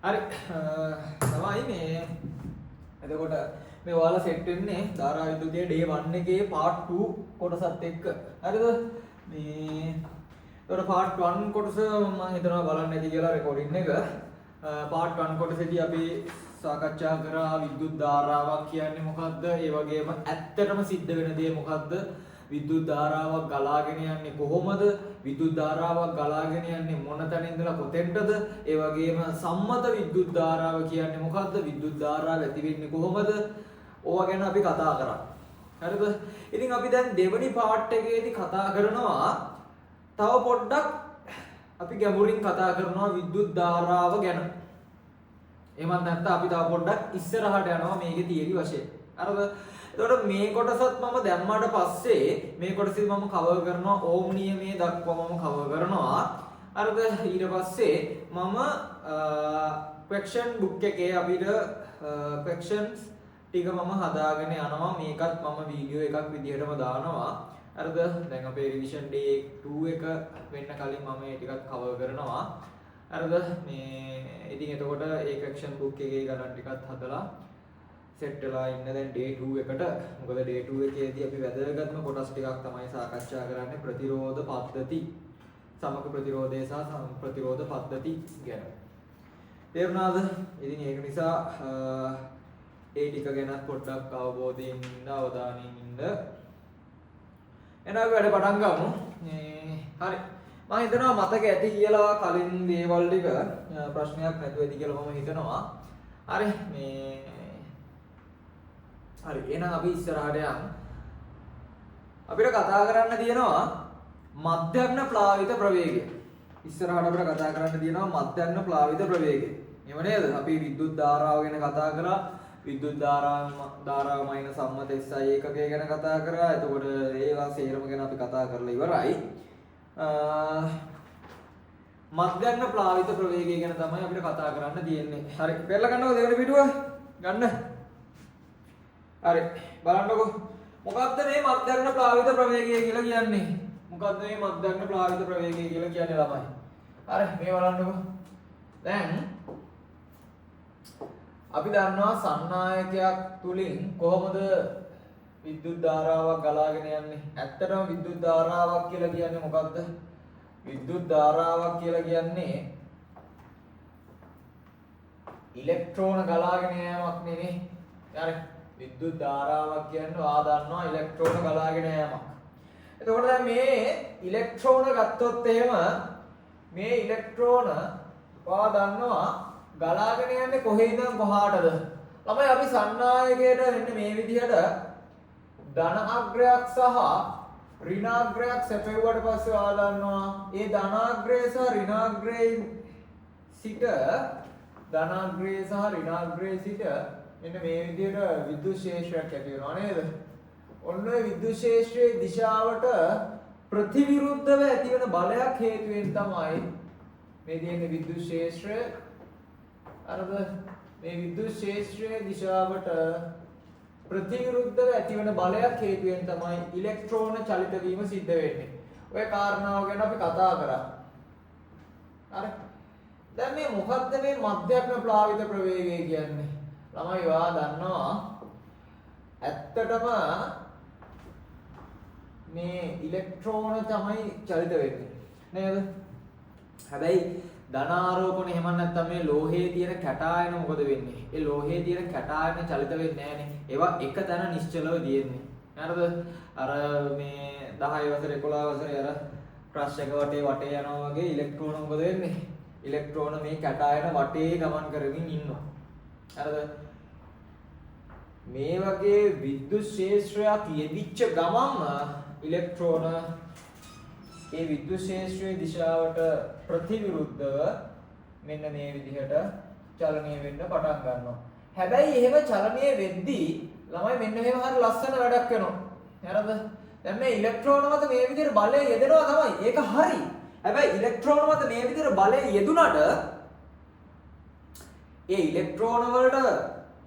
හරි තමයි මේ එතකොට මේ ඔයාලා සෙට් වෙන්නේ ධාරා විද්‍යුතයේ ඩේ 1 එකේ පාර්ට් 2 කොටසත් එක්ක. හරිද? මේ එතකොට පාර්ට් 1 කොටස මම හිතනවා බලන්න ඇති කියලා රෙකෝඩින් එක. පාර්ට් 1 කොටසේදී අපි සාකච්ඡා කරා විද්‍යුත් ධාරාවක් කියන්නේ මොකද්ද? ඒ වගේම ඇත්තටම සිද්ධ වෙන දේ මොකද්ද? විද්‍යුත් ධාරාවක් ගලාගෙන යන්නේ කොහොමද? විද්‍යුත් ධාරාවක් ගලාගෙන යන්නේ මොන තැන ඉඳලා කොතෙන්ටද? ඒ වගේම සම්මත විද්‍යුත් ධාරාව කියන්නේ මොකද්ද? විද්‍යුත් ධාරාව ඇති වෙන්නේ කොහොමද? ඕවා ගැන අපි කතා කරා. හරිද? ඉතින් අපි දැන් දෙවෙනි පාර්ට් එකේදී කතා කරනවා තව පොඩ්ඩක් අපි ගැඹුරින් කතා කරනවා විද්‍යුත් ධාරාව ගැන. එහෙමත් නැත්නම් අපි තව පොඩ්ඩක් ඉස්සරහට යනවා මේකේ තියරි වශයෙන්. හරිද? එතකොට මේ කොටසත් මම දැම්මාට පස්සේ මේ කොටසෙදි මම කවර් කරනවා ඕම් නියමයේ දක්වා මම කවර් කරනවා. හරිද? ඊට පස්සේ මම ක්වෙස්චන් බුක් එකේ අපිට ක්වෙස්චන්ස් ටික මම හදාගෙන යනවා. මේකත් මම වීඩියෝ එකක් විදිහටම දානවා. හරිද? දැන් අපේ රිවිෂන් ඩේ 2 එක වෙන්න කලින් මම මේ ටිකත් කවර් කරනවා. හරිද? මේ ඉතින් එතකොට ඒ ක්වෙස්චන් බුක් එකේ ගණන් ටිකත් හදලා සෙට් වෙලා ඉන්න දැන් ඩේ 2 එකට. මොකද ඩේ 2 එකේදී අපි වැදගත්ම කොටස් ටිකක් තමයි සාකච්ඡා කරන්නේ ප්‍රතිරෝධ පද්ධති, සමක ප්‍රතිරෝධය සහ ප්‍රතිරෝධ පද්ධති ගැන. තේරුණාද? ඉතින් ඒක නිසා ඒ ටික ගැනත් පොඩ්ඩක් අවබෝධයෙන් ඉන්න, අවධානයෙන් ඉන්න. එහෙනම් අපි වැඩ පටන් ගමු. මේ හරි. මම හිතනවා මතක ඇති කියලා කලින් දේවල් ටික ප්‍රශ්නයක් නැතුව ඇති කියලා මම හිතනවා. හරි මේ හරි එහෙනම් අපි ඉස්සරහට යමු. අපිට කතා කරන්න තියෙනවා මධ්‍යග්න ප්ලාවිත ප්‍රවේගය. ඉස්සරහට අපිට කතා කරන්න තියෙනවා මධ්‍යග්න ප්ලාවිත ප්‍රවේගය. එහෙම නේද? අපි විද්‍යුත් ධාරාව ගැන කතා කරා. විද්‍යුත් ධාරාව මයින සම්මත SI ඒකකය ගැන කතා කරා. එතකොට ඒවා සේරම ගැන අපි කතා කරලා ඉවරයි. මධ්‍යග්න ප්ලාවිත ප්‍රවේගය ගැන තමයි අපිට කතා කරන්න තියෙන්නේ. හරි පෙරලා ගන්නකො දෙවෙනි පිටුව ගන්න. හරි බලන්නකෝ මොකද්ද මේ මධ්‍යග්න ප්ලාවිත ප්‍රවේගය කියලා කියන්නේ? මොකද්ද මේ මධ්‍යග්න ප්ලාවිත ප්‍රවේගය කියලා කියන්නේ ළමයි? හරි මේ බලන්නකෝ. දැන් අපි දන්නවා සන්නායකයක් තුලින් කොහොමද විද්‍යුත් ධාරාවක් ගලාගෙන යන්නේ? ඇත්තටම විද්‍යුත් ධාරාවක් කියලා කියන්නේ මොකද්ද? විද්‍යුත් ධාරාවක් කියලා කියන්නේ ඉලෙක්ට්‍රෝන ගලාගෙන යෑමක් නෙනේ. හරි විද්‍යුත් ධාරාවක් කියන්නේ ඔයා දන්නවා ඉලෙක්ට්‍රෝන ගලාගෙන යෑමක්. එතකොට දැන් මේ ඉලෙක්ට්‍රෝන ගත්තොත් එහෙම මේ ඉලෙක්ට්‍රෝන ඔයා දන්නවා ගලාගෙන යන්නේ කොහේ ඉඳන් කොහාටද? ළමයි අපි සන්නායකයට මෙන්න මේ විදිහට ධන අග්‍රයක් සහ ඍණාග්‍රයක් සැපෙව්වට පස්සේ ඔයා දන්නවා ඒ ධනාග්‍රය සහ ඍණාග්‍රයෙන් සිට ධනාග්‍රය සහ ඍණාග්‍රයේ සිට මෙන්න මේ විදිහට විද්‍යුත් ක්ෂේත්‍රයක් ඇති වෙනවා නේද? ඔන්න ඔය විද්‍යුත් ක්ෂේත්‍රයේ දිශාවට ප්‍රතිවිරුද්ධව ඇතිවන බලයක් හේතුවෙන් තමයි මේ තියෙන විද්‍යුත් ක්ෂේත්‍රය. අරද මේ විද්‍යුත් ක්ෂේත්‍රයේ දිශාවට ප්‍රතිවිරුද්ධව ඇතිවන බලයක් හේතුවෙන් තමයි ඉලෙක්ට්‍රෝන චලිත වීම සිද්ධ වෙන්නේ. ඔය කාරණාව ගැන අපි කතා කරා. හරි. දැන් මේ මොකද්ද මේ මධ්‍යග්න ප්ලාවිත ප්‍රවේගය කියන්නේ? ළමයි ඔයා දන්නවා ඇත්තටම මේ ඉලෙක්ට්‍රෝන තමයි චලිත වෙන්නේ නේද? හැබැයි ධන ආරෝපණ එහෙම නැත්නම් මේ ලෝහයේ තියෙන කැටායන මොකද වෙන්නේ? ඒ ලෝහයේ තියෙන කැටායන චලිත වෙන්නේ නැහනේ. ඒවා එක තැන නිශ්චලව තියෙන්නේ. හරිද? අර මේ 10 වසරේ 11 වසරේ අර ක්‍රෂ් එක වටේ වටේ යනවා වගේ ඉලෙක්ට්‍රෝන මොකද වෙන්නේ? ඉලෙක්ට්‍රෝන මේ කැටායන වටේ ගමන් කරමින් ඉන්නවා. හරිද? මේ වගේ විද්‍යුත් ක්ෂේත්‍රයක් යෙදිච්ච ගමන්ම ඉලෙක්ට්‍රෝන ඒ විද්‍යුත් ක්ෂේත්‍රයේ දිශාවට ප්‍රතිවිරුද්ධව මෙන්න මේ විදිහට චලනය වෙන්න පටන් ගන්නවා. හැබැයි එහෙම චලනය වෙද්දී ළමයි මෙන්න මෙහෙම හරි ලස්සන වැඩක් වෙනවා. හරිද? දැන් මේ ඉලෙක්ට්‍රෝන මත මේ විදිහට බලය යෙදෙනවා තමයි. ඒක හරි. හැබැයි ඉලෙක්ට්‍රෝන මත මේ විදිහට බලය යෙදුනට ඒ ඉලෙක්ට්‍රෝන වලට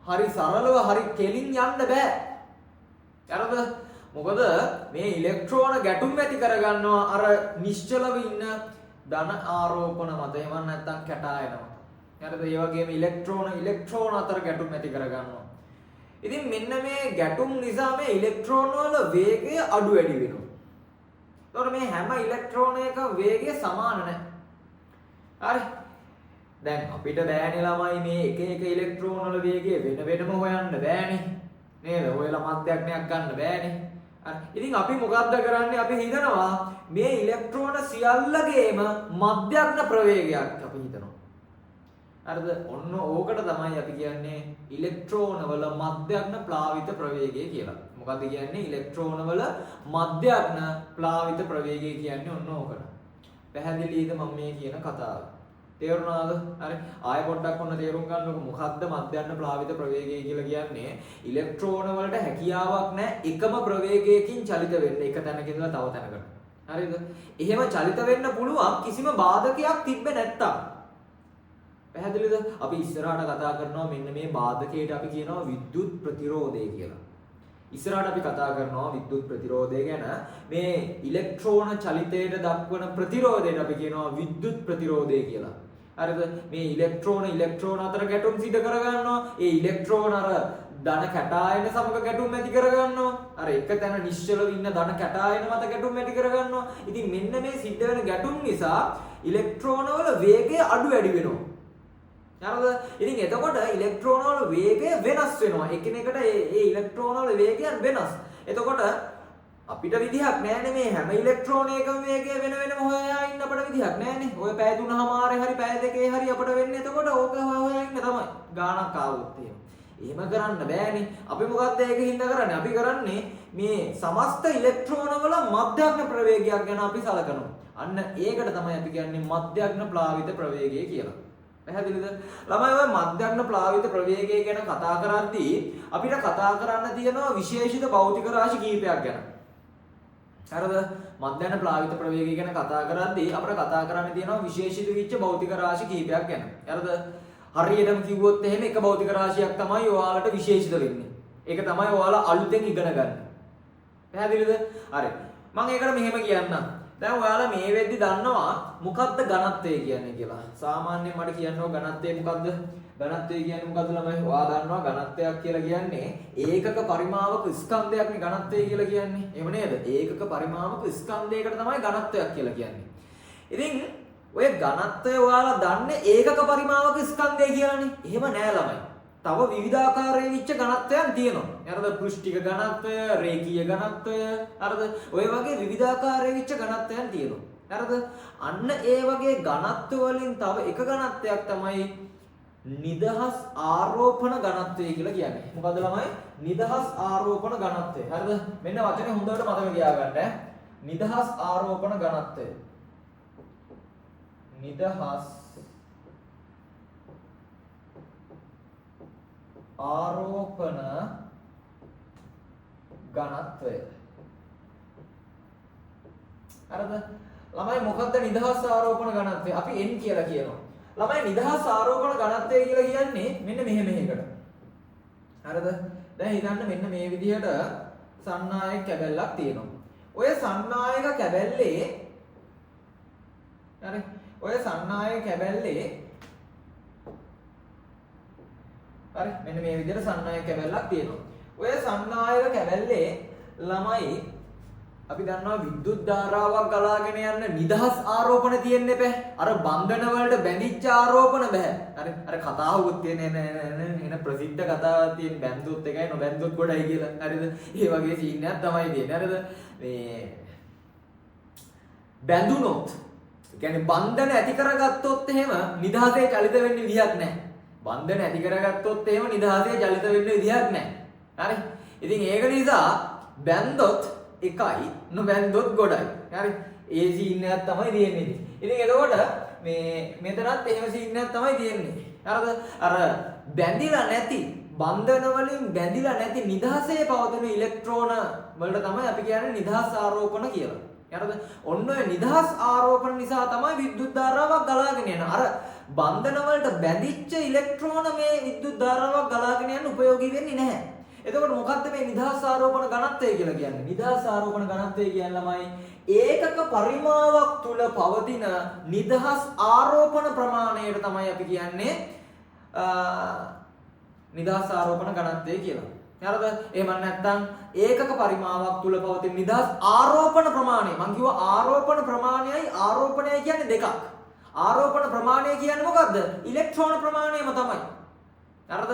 හරි සරලව හරි කෙලින් යන්න බෑ. හරිද? මොකද මේ ඉලෙක්ට්‍රෝන ගැටුම් ඇති කරගන්නවා අර නිශ්චලව ඉන්න ධන ආරෝපණ මත, එහෙම නැත්නම් කැටායන මත. හරිද? ඒ වගේම ඉලෙක්ට්‍රෝන ඉලෙක්ට්‍රෝන අතර ගැටුම් ඇති කරගන්නවා. ඉතින් මෙන්න මේ ගැටුම් නිසා මේ ඉලෙක්ට්‍රෝන වල වේගය අඩු වැඩි වෙනවා. එතකොට මේ හැම ඉලෙක්ට්‍රෝනයකම වේගය සමාන නැහැ. හරි. දැන් අපිට බෑනේ ළමයි මේ එක එක ඉලෙක්ට්‍රෝන වල වේගය වෙන වෙනම හොයන්න බෑනේ. නේද? හොයලා මධ්‍යඥයක් ගන්න බෑනේ. හරි. ඉතින් අපි මොකද්ද කරන්නේ? අපි හිතනවා මේ ඉලෙක්ට්‍රෝන සියල්ලගේම මධ්‍යඥ ප්‍රවේගයක් අපි හිතනවා. හරිද? ඔන්න ඕකට තමයි අපි කියන්නේ ඉලෙක්ට්‍රෝන වල මධ්‍යඥ ප්ලාවිත ප්‍රවේගය කියලා. මොකද්ද කියන්නේ? ඉලෙක්ට්‍රෝන වල මධ්‍යඥ ප්ලාවිත ප්‍රවේගය කියන්නේ ඔන්න ඕකට. පැහැදිලිද මම මේ කියන කතාව? තේරුණාද? හරි. ආයෙ පොඩ්ඩක් ඔන්න තේරුම් ගන්නකො මොකද්ද මධ්‍යඥ ප්ලාවිත ප්‍රවේගය කියලා කියන්නේ? ඉලෙක්ට්‍රෝන වලට හැකියාවක් නැහැ එකම ප්‍රවේගයකින් චලිත වෙන්න එක තැනක ඉඳලා තව තැනකට. හරිද? එහෙම චලිත වෙන්න පුළුවන් කිසිම බාධකයක් තිබ්බේ නැත්තම්. පැහැදිලිද? අපි ඉස්සරහට කතා කරනවා මෙන්න මේ බාධකයට අපි කියනවා විද්‍යුත් ප්‍රතිරෝධය කියලා. ඉස්සරහට අපි කතා කරනවා විද්‍යුත් ප්‍රතිරෝධය ගැන. මේ ඉලෙක්ට්‍රෝන චලිතයට දක්වන ප්‍රතිරෝධයට අපි කියනවා විද්‍යුත් ප්‍රතිරෝධය කියලා. හරිද? මේ ඉලෙක්ට්‍රෝන ඉලෙක්ට්‍රෝන අතර ගැටුම් සිදු කරගන්නවා. ඒ ඉලෙක්ට්‍රෝන අර ධන කැටායන සමග ගැටුම් ඇති කරගන්නවා. අර එක තැන නිශ්චලව ඉන්න ධන කැටායන මත ගැටුම් ඇති කරගන්නවා. ඉතින් මෙන්න මේ සිද්ධ වෙන ගැටුම් නිසා ඉලෙක්ට්‍රෝන වල වේගය අඩු වැඩි වෙනවා. හරිද? ඉතින් එතකොට ඉලෙක්ට්‍රෝන වල වේගය වෙනස් වෙනවා. එකිනෙකට ඒ ඉලෙක්ට්‍රෝන වල වේගයන් වෙනස්. එතකොට අපිට විදිහක් නෑනේ මේ හැම ඉලෙක්ට්‍රෝනයකම වේගය වෙන වෙනම හොයා ඉන්න අපිට විදිහක් නෑනේ. ඔය පැය 3.5 හරි පැය 2 හරි අපිට වෙන්නේ එතකොට ඕක හොය හොයා ඉන්න තමයි. ගාණක් ආවොත් එහෙම. එහෙම කරන්න බෑනේ. අපි මොකද්ද ඒක හින්දා කරන්නේ? අපි කරන්නේ මේ සමස්ත ඉලෙක්ට්‍රෝන වල මධ්‍යඥ ප්‍රවේගයක් ගැන අපි සලකනවා. අන්න ඒකට තමයි අපි කියන්නේ මධ්‍යඥ ප්ලාවිත ප්‍රවේගය කියලා. පැහැදිලිද? ළමයි ඔය මධ්‍යඥ ප්ලාවිත ප්‍රවේගය ගැන කතා කරද්දී අපිට කතා කරන්න තියෙනවා විශේෂිත භෞතික රාශි කීපයක් ගැන. හරිද? මධ්‍යඥ ප්ලාවිත ප්‍රවේගය ගැන කතා කරද්දී අපිට කතා කරන්න තියෙනවා විශේෂිත වෙච්ච භෞතික රාශි කීපයක් ගැන. හරිද? හරියටම කිව්වොත් එහෙම එක භෞතික රාශියක් තමයි ඔයාලට විශේෂිත වෙන්නේ. ඒක තමයි ඔයාලා අලුතෙන් ඉගෙන ගන්න. පැහැදිලිද? හරි. මම ඒකට මෙහෙම කියන්නම්. දැන් ඔයාලා මේ වෙද්දි දන්නවා මොකද්ද ඝනත්වය කියන්නේ කියලා. සාමාන්‍යයෙන් මට කියන්න ඕ ඝනත්වය මොකද්ද? ඝනත්වය කියන්නේ මොකද්ද ළමයි? ඔයා දන්නවා ඝනත්වයක් කියලා කියන්නේ ඒකක පරිමාවක ස්කන්ධයක් නේ ඝනත්වය කියලා කියන්නේ. එහෙම නේද? ඒකක පරිමාවක ස්කන්ධයකට තමයි ඝනත්වයක් කියලා කියන්නේ. ඉතින් ඔය ඝනත්වය ඔයාලා දන්නේ ඒකක පරිමාවක ස්කන්ධය කියලානේ. එහෙම නෑ ළමයි. තව විවිධාකාරයේ විච්ච ඝනත්වයන් තියෙනවා. හරිද? පෘෂ්ඨික ඝනත්වය, රේඛීය ඝනත්වය, හරිද? ඔය වගේ විවිධාකාරයේ විච්ච ඝනත්වයන් තියෙනවා. හරිද? අන්න ඒ වගේ ඝනත්ව වලින් තව එක ඝනත්වයක් තමයි නිදහස් ආරෝපණ ඝනත්වය කියලා කියන්නේ. මොකද්ද ළමයි? නිදහස් ආරෝපණ ඝනත්වය. හරිද? මෙන්න වචනේ හොඳට මතක තියාගන්න. නිදහස් ආරෝපණ ඝනත්වය. නිදහස් ආරෝපණ ඝනත්වය. හරිද? ළමයි මොකද්ද නිදහස් ආරෝපණ ඝනත්වය? අපි n කියලා කියනවා. ළමයි නිදහස් ආරෝපණ ඝනත්වය කියලා කියන්නේ මෙන්න මෙහෙම එකකට. හරිද? දැන් හිතන්න මෙන්න මේ විදිහට සන්නායක කැබැල්ලක් තියෙනවා. ඔය සන්නායක කැබැල්ලේ හරි ඔය සන්නායක කැබැල්ලේ හරි මෙන්න මේ විදිහට සන්නායක කැබැල්ලක් තියෙනවා. ඔය සන්නායක කැබැල්ලේ ළමයි අපි දන්නවා විද්‍යුත් ධාරාවක් ගලාගෙන යන්න නිදහස් ආරෝපණ තියෙන්න එපා. අර බන්ධන වලට බැඳිච්ච ආරෝපණ බෑ. අර අර කතාවකුත් තියෙන එන එන ප්‍රසිද්ධ කතාවක් තියෙන බැන්දොත් එකයි නොබැන්දොත් ගොඩයි කියලා. හරිද? ඒ වගේ සීන් එකක් තමයි තියෙන්නේ. හරිද? මේ බැඳුනොත්, ඒ කියන්නේ බන්ධන ඇති කරගත්තොත් එහෙම නිදහසේ චලිත වෙන්න විදිහක් නැහැ. බන්ධන ඇති කරගත්තොත් එහෙම නිදහසේ චලිත වෙන්න විදිහක් නැහැ. හරි? ඉතින් ඒක නිසා බැන්දොත් එකයි නොබැන්දොත් ගොඩයි. හරි? ඒ සීන් එකක් තමයි තියෙන්නේ. ඉතින් එතකොට මේ මෙතනත් එහෙම සීන් එකක් තමයි තියෙන්නේ. හරිද? අර බැඳිලා නැති බන්ධන වලින් බැඳිලා නැති නිදහසේ පවතින ඉලෙක්ට්‍රෝන වලට තමයි අපි කියන්නේ නිදහස් ආරෝපණ කියලා. හරිද? ඔන්න ඔය නිදහස් ආරෝපණ නිසා තමයි විද්‍යුත් ධාරාවක් ගලාගෙන යන. අර බන්ධන වලට බැඳිච්ච ඉලෙක්ට්‍රෝන මේ විද්‍යුත් ධාරාවක් ගලාගෙන යන්න උපයෝගී වෙන්නේ නැහැ. එතකොට මොකද්ද මේ නිදහස් ආරෝපණ ඝනත්වය කියලා කියන්නේ? නිදහස් ආරෝපණ ඝනත්වය කියන්නේ ළමයි ඒකක පරිමාවක් තුල පවතින නිදහස් ආරෝපණ ප්‍රමාණයට තමයි අපි කියන්නේ නිදහස් ආරෝපණ ඝනත්වය කියලා. හරිද? එහෙම නැත්නම් ඒකක පරිමාවක් තුල පවතින නිදහස් ආරෝපණ ප්‍රමාණය. මං කිව්වා ආරෝපණ ප්‍රමාණයයි ආරෝපණයයි කියන්නේ දෙකක්. ආරෝපණ ප්‍රමාණය කියන්නේ මොකද්ද? ඉලෙක්ට්‍රෝන ප්‍රමාණයම තමයි. හරිද?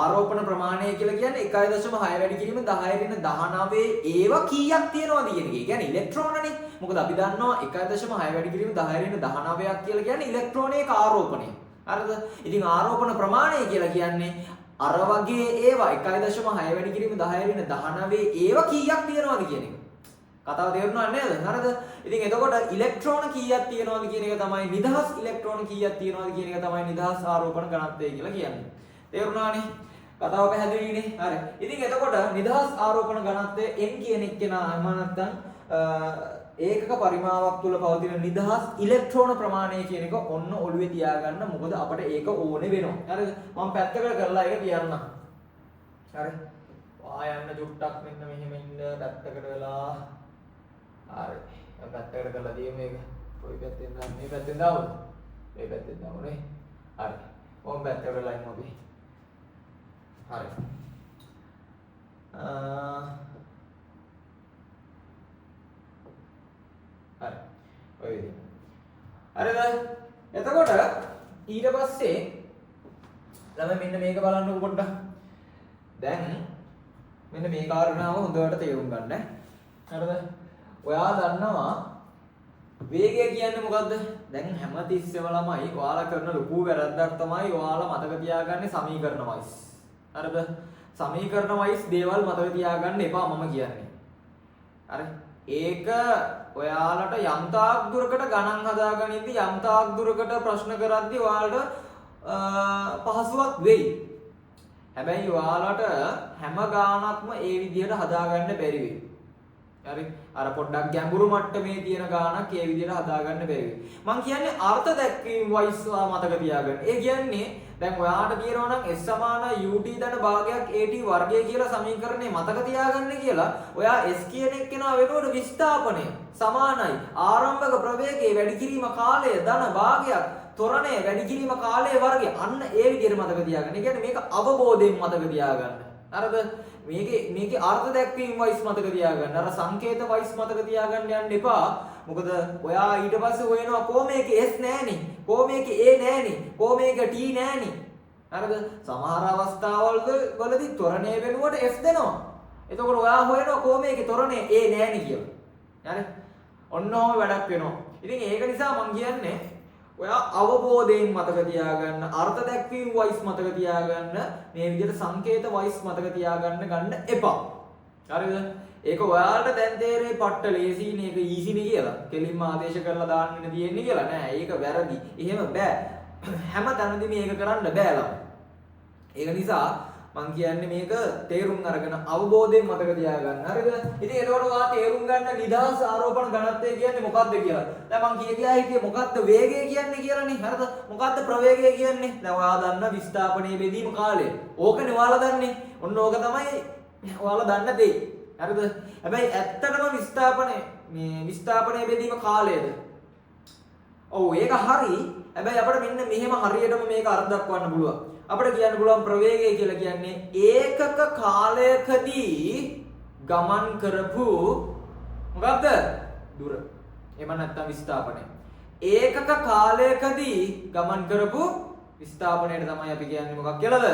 ආරෝපණ ප්‍රමාණය කියලා කියන්නේ 1.6 වැඩි කිරීම 10 ඍණ 19 ඒවා කීයක් තියෙනවද කියන එක. ඒ කියන්නේ ඉලෙක්ට්‍රෝනනේ. මොකද අපි දන්නවා 1.6 වැඩි කිරීම 10 ඍණ 19ක් කියලා කියන්නේ ඉලෙක්ට්‍රෝනයක ආරෝපණය. හරිද? ඉතින් ආරෝපණ ප්‍රමාණය කියලා කියන්නේ අර වගේ ඒවා 1.6 වැඩි කිරීම 10 ඍණ 19 ඒවා කීයක් තියෙනවද කියන එක. කතාව තේරුණා නේද? හරිද? ඉතින් එතකොට ඉලෙක්ට්‍රෝන කීයක් තියෙනවද කියන එක තමයි නිදහස් ඉලෙක්ට්‍රෝන කීයක් තියෙනවද කියන එක තමයි නිදහස් ආරෝපණ ඝනත්වය කියලා කියන්නේ. තේරුණානේ? කතාව පැහැදිලිනේ? හරි. ඉතින් එතකොට නිදහස් ආරෝපණ ඝනත්වය n කියන එක්කෙනා එහෙම නැත්නම් ඒකක පරිමාවක් තුල පවතින නිදහස් ඉලෙක්ට්‍රෝන ප්‍රමාණය කියන එක ඔන්න ඔළුවේ තියාගන්න. මොකද අපට ඒක ඕනේ වෙනවා. හරිද? මම පැත්තකට කරලා ඒක තියන්නම්. හරි. වා යන්න චුට්ටක් මෙන්න මෙහෙම ඉන්න පැත්තකට වෙලා. හරි. මම පැත්තකට කරලා තියමු මේක. කොයි පැත්තෙන් දාන්න? මේ පැත්තෙන් දාමුද? මේ පැත්තෙන් දාමු නේ. හරි. ඔන්න පැත්තකට වෙලා ඉමු අපි. හරි. හරි. ඔය විදිහට. හරිද? එතකොට ඊට පස්සේ ළමයි මෙන්න මේක බලන්නකෝ පොඩ්ඩක්. දැන් මෙන්න මේ කාරණාව හොඳට තේරුම් ගන්න. හරිද? ඔයා දන්නවා වේගය කියන්නේ මොකද්ද? දැන් හැමතිස්සෙම ළමයි ඔයාලා කරන ලොකු වැරද්දක් තමයි ඔයාලා මතක තියාගන්නේ සමීකරණ වයිස්. හරිද? සමීකරණ වයිස් දේවල් මතක තියාගන්න එපා මම කියන්නේ. හරි? ඒක ඔයාලට යම් තාක් දුරකට ගණන් හදාගනිද්දි යම් තාක් දුරකට ප්‍රශ්න කරද්දි ඔයාලට පහසුවක් වෙයි. හැබැයි ඔයාලට හැම ගාණක්ම ඒ විදිහට හදාගන්න බැරි වෙයි. හරි? අර පොඩ්ඩක් ගැඹුරු මට්ටමේ තියෙන ගාණක් ඒ විදිහට හදාගන්න බැරි වෙයි. මං කියන්නේ අර්ථ දැක්වීම වයිස් මතක තියාගන්න. ඒ කියන්නේ දැන් ඔයාට කියනවා නම් S සමාන UT ධන භාගයක් AT වර්ගය කියලා සමීකරණය මතක තියාගන්න කියලා. ඔයා S කියන එක්කෙනා වෙනුවට විස්ථාපනය සමානයි ආරම්භක ප්‍රවේගයේ වැඩි කිරීම කාලය ධන භාගයක් ත්වරණය වැඩි කිරීම කාලය වර්ගය. අන්න ඒ විදිහට මතක තියාගන්න. ඒ කියන්නේ මේක අවබෝධයෙන් මතක තියාගන්න. හරිද? මේකේ අර්ථ දැක්වීම වයිස් මතක තියාගන්න. අර සංකේත වයිස් මතක තියාගන්න යන්න එපා. මොකද ඔයා ඊට පස්සේ හොයනවා කො මේකේ S නෑනේ, කො මේකේ A නෑනේ, කො මේක T නෑනේ. හරිද? සමහර අවස්ථාවල් වලදී ත්වරණය වෙනුවට F දෙනවා. එතකොට ඔයා හොයනවා කො මේකේ ත්වරණය A නෑනේ කියලා. හරි? ඔන්න ඔහොම වැඩක් වෙනවා. ඉතින් ඒක නිසා මං කියන්නේ ඔයා අවබෝධයෙන් මතක තියාගන්න, අර්ථ දැක්වීම වයිස් මතක තියාගන්න, මේ විදිහට සංකේත වයිස් මතක තියාගන්න ගන්න එපා. හරිද? ඒක ඔයාලට දැන් තේරෙයි පට්ට ලේසිනේ, ඒක ඊසිනේ කියලා. කෙලින්ම ආදේශ කරලා දාන්න තියෙන්නේ කියලා නෑ. ඒක වැරදි. එහෙම බෑ. හැම තැනදීම මේක කරන්න බෑ ළමයි. ඒක නිසා මං කියන්නේ මේක තේරුම් අරගෙන අවබෝධයෙන් මතක තියාගන්න. හරිද? ඉතින් එතකොට ඔයා තේරුම් ගන්න නිදහස් ආරෝපණ ඝනත්වය කියන්නේ මොකද්ද කියලා. දැන් මං කිය කියා හිටියේ මොකද්ද වේගය කියන්නේ කියලානේ. හරිද? මොකද්ද ප්‍රවේගය කියන්නේ? දැන් ඔයා දන්න විස්ථාපනයේ බෙදීම කාලය. ඕකනේ ඔයාලා දන්නේ. ඔන්න ඕක තමයි ඔයාලා දන්න දේ. හරිද? හැබැයි ඇත්තටම විස්ථාපනය මේ විස්ථාපනයේ බෙදීම කාලයද? ඔව් ඒක හරි. හැබැයි අපිට මෙන්න මෙහෙම හරියටම මේක අර්ථ දක්වන්න පුළුවන්. අපිට කියන්න පුළුවන් ප්‍රවේගය කියලා කියන්නේ ඒකක කාලයකදී ගමන් කරපු මොකද්ද? දුර. එහෙම නැත්නම් විස්ථාපනය. ඒකක කාලයකදී ගමන් කරපු විස්ථාපනයට තමයි අපි කියන්නේ මොකක් කියලාද?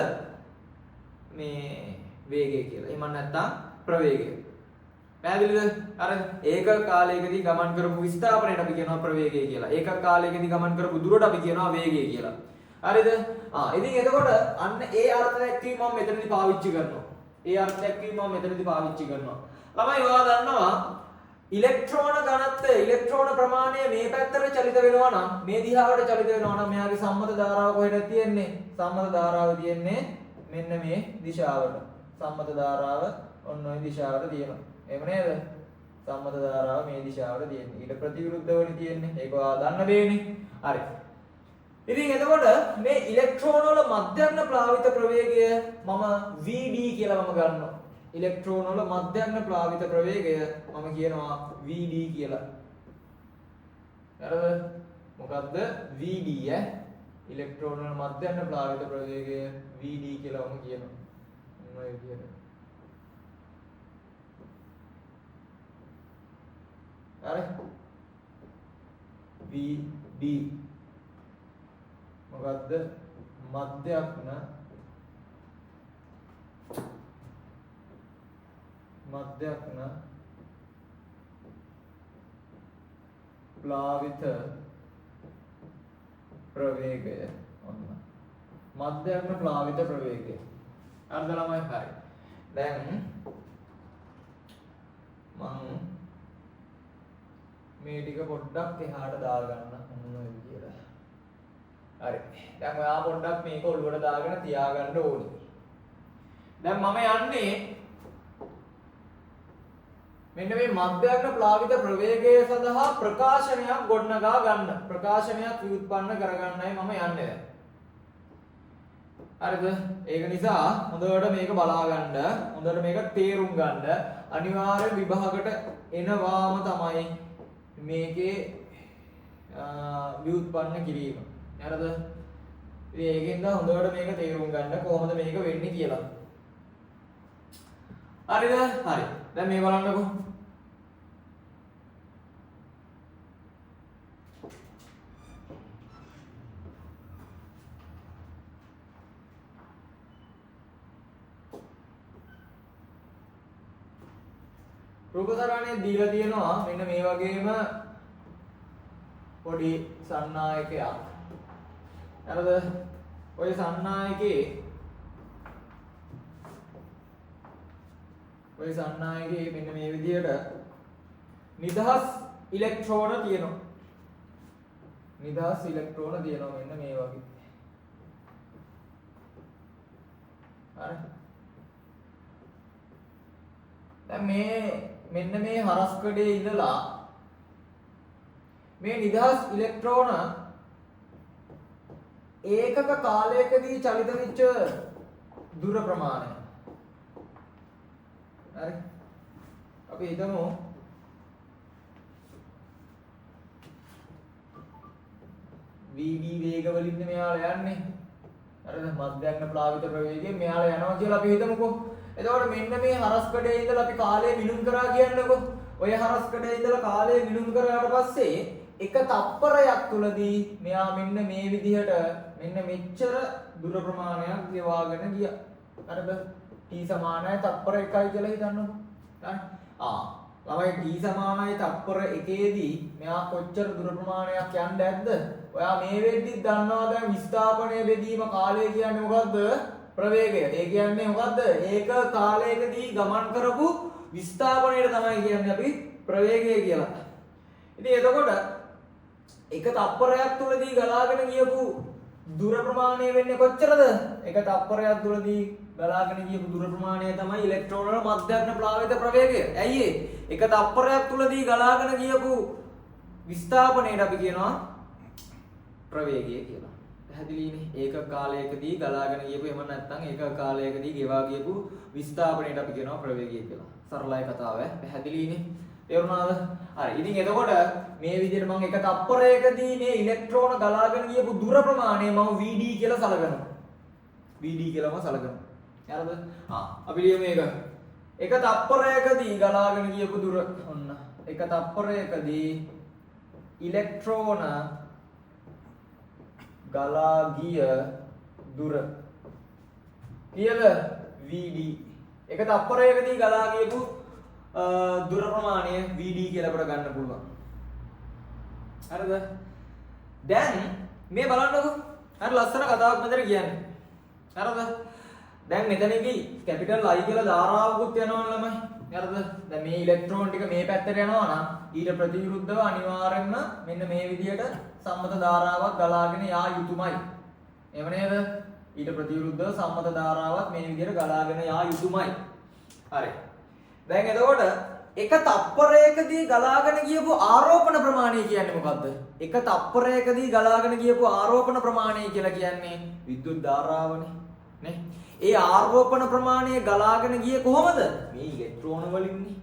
මේ වේගය කියලා. එහෙම නැත්නම් ප්‍රවේගය. පැහැදිලිද? අර ඒකක කාලයකදී ගමන් කරපු විස්ථාපනයට අපි කියනවා ප්‍රවේගය කියලා. ඒකක කාලයකදී ගමන් කරපු දුරට අපි කියනවා වේගය කියලා. හරිද? ආ ඉතින් එතකොට අන්න ඒ අර්ථ දැක්වීම මම මෙතනදී පාවිච්චි කරනවා. ඒ අර්ථ දැක්වීම මම මෙතනදී පාවිච්චි කරනවා. ළමයි ඔයා දන්නවා ඉලෙක්ට්‍රෝන ඝනත්වය, ඉලෙක්ට්‍රෝන ප්‍රමාණය මේ පැත්තට චලිත වෙනවා නම්, මේ දිහාවට චලිත වෙනවා නම් මෙයාගේ සම්මත ධාරාව කොහෙද තියෙන්නේ? සම්මත ධාරාව තියෙන්නේ මෙන්න මේ දිශාවට. සම්මත ධාරාව ඔන්න ඔය දිශාවට තියෙනවා. එහෙම නේද? සම්මත ධාරාව මේ දිශාවට තියෙන්නේ. ඊට ප්‍රතිවිරුද්ධවනේ තියෙන්නේ. ඒක ඔයා දන්න දෙයනේ. හරි. ඉතින් එතකොට මේ ඉලෙක්ට්‍රෝන වල මධ්‍යස්ථ ප්ලාවිත ප්‍රවේගය මම VD කියලා මම ගන්නවා. ඉලෙක්ට්‍රෝන වල මධ්‍යස්ථ ප්ලාවිත ප්‍රවේගය මම කියනවා VD කියලා. හරිද? මොකද්ද? VD ඈ. ඉලෙක්ට්‍රෝන වල මධ්‍යග්න ප්ලාවිත ප්‍රවේගය VD කියලා වම කියනවා. මොන ඔය විදිහට. හරි? VD මොකද්ද? මධ්‍යග්න ප්ලාවිත ප්‍රවේගය. ඔන්න මධ්‍යග්න ප්ලාවිත ප්‍රවේගය. හරිද ළමයි? හරි. දැන් මං මේ ටික පොඩ්ඩක් එහාට දාගන්න ඔන්න ඔය විදියට. හරි. දැන් ඔයා පොඩ්ඩක් මේක ඔළුවට දාගෙන තියාගන්න ඕනි. දැන් මම යන්නේ මෙන්න මේ මධ්‍යග්න ප්ලාවිත ප්‍රවේගය සඳහා ප්‍රකාශනයක් ගොඩනගා ගන්න. ප්‍රකාශනයක් ව්‍යුත්පන්න කරගන්නයි මම යන්නේ දැන්. හරිද? ඒක නිසා හොඳට මේක බලා ගන්න, හොඳට මේක තේරුම් ගන්න. අනිවාර්ය විභාගයට එනවාම තමයි මේකේ ව්‍යුත්පන්න කිරීම. හරිද? ඉතින් ඒකෙන්ද හොඳට මේක තේරුම් ගන්න කොහොමද මේක වෙන්නේ කියලා. හරිද? හරි. දැන් මේ බලන්නකෝ. රූපසරණේ දීලා තියෙනවා මෙන්න මේ වගේම පොඩි සන්නායකයක්. හරිද? ඔය සන්නායකේ මෙන්න මේ විදිහට නිදහස් ඉලෙක්ට්‍රෝන තියෙනවා. නිදහස් ඉලෙක්ට්‍රෝන තියෙනවා මෙන්න මේ වගේ. හරි. දැන් මේ මෙන්න මේ හරස් කඩේ ඉඳලා මේ නිදහස් ඉලෙක්ට්‍රෝන ඒකක කාලයකදී චලිත වෙච්ච දුර ප්‍රමාණය. හරි. අපි හිතමු VD වේග වලින් මෙයාලා යන්නේ. හරිද? මධ්‍යග්න ප්ලාවිත ප්‍රවේගයෙන් මෙයාලා යනවා කියලා අපි හිතමුකෝ. එතකොට මෙන්න මේ හරස් කඩේ ඉඳලා අපි කාලය මිනුම් කරා කියන්නකෝ. ඔය හරස් කඩේ ඉඳලා කාලය මිනුම් කරාට පස්සේ එක තප්පරයක් තුලදී මෙයා මෙන්න මේ විදිහට මෙන්න මෙච්චර දුර ප්‍රමාණයක් ගෙවාගෙන ගියා. හරිද? T සමානයි තප්පර 1යි කියලා හිතන්නකෝ. හරි. ආ ළමයි T සමානයි තප්පර 1ේදී මෙයා කොච්චර දුර ප්‍රමාණයක් යන්න ඇද්ද? ඔයා මේ වෙද්දිත් දන්නවා දැන් විස්ථාපනය බෙදීම කාලය කියන්නේ මොකද්ද? ප්‍රවේගය. ඒ කියන්නේ මොකද්ද? ඒක කාලයකදී ගමන් කරපු විස්ථාපනයට තමයි කියන්නේ අපි ප්‍රවේගය කියලා. ඉතින් එතකොට එක තප්පරයක් තුලදී ගලාගෙන ගියපු දුර ප්‍රමාණය වෙන්නේ කොච්චරද? එක තප්පරයක් තුලදී ගලාගෙන ගියපු දුර ප්‍රමාණය තමයි ඉලෙක්ට්‍රෝන වල මධ්‍යග්න ප්ලාවිත ප්‍රවේගය. ඇයි ඒ? එක තප්පරයක් තුලදී ගලාගෙන ගියපු විස්ථාපනයට අපි කියනවා ප්‍රවේගය කියලා. පැහැදිලිනේ? ඒක කාලයකදී ගලාගෙන ගියපු එහෙම නැත්නම් ඒක කාලයකදී ගෙවා ගියපු විස්ථාපනයට අපි කියනවා ප්‍රවේගය කියලා. සරලයි කතාව ඈ. පැහැදිලිනේ? තේරුණාද? හරි. ඉතින් එතකොට මේ විදිහට මම එක තප්පරයකදී මේ ඉලෙක්ට්‍රෝන ගලාගෙන ගියපු දුර ප්‍රමාණය මම VD කියලා සලකනවා. VD කියලා මම සලකනවා. හරිද? ආ අපි ලියමු මේක. එක තප්පරයකදී ගලාගෙන ගියපු දුර ඔන්න එක තප්පරයකදී ඉලෙක්ට්‍රෝන ගලා ගිය දුර කීයද? VD. එක තප්පරයකදී ගලා ගියපු දුර ප්‍රමාණය VD කියලා අපිට ගන්න පුළුවන්. හරිද? දැන් මේ බලන්නකෝ. හරි ලස්සන කතාවක් මෙතන කියන්නේ. හරිද? දැන් මෙතනදී කැපිටල් I කියලා ධාරාවකුත් යනවනේ ළමයි. හරිද? දැන් මේ ඉලෙක්ට්‍රෝන ටික මේ පැත්තට යනවා නම් ඊට ප්‍රතිවිරුද්ධව අනිවාර්යෙන්ම මෙන්න මේ විදියට සම්මත ධාරාවක් ගලාගෙන යා යුතුමයි. එහෙම නේද? ඊට ප්‍රතිවිරුද්ධව සම්මත ධාරාවක් මේ විදියට ගලාගෙන යා යුතුමයි. හරි. දැන් එතකොට එක තප්පරයකදී ගලාගෙන ගියපු ආරෝපණ ප්‍රමාණය කියන්නේ මොකද්ද? එක තප්පරයකදී ගලාගෙන ගියපු ආරෝපණ ප්‍රමාණය කියලා කියන්නේ විද්‍යුත් ධාරාවනේ නේ. ඒ ආරෝපණ ප්‍රමාණය ගලාගෙන ගියේ කොහොමද? මේ ඉලෙක්ට්‍රෝන වලින්නේ.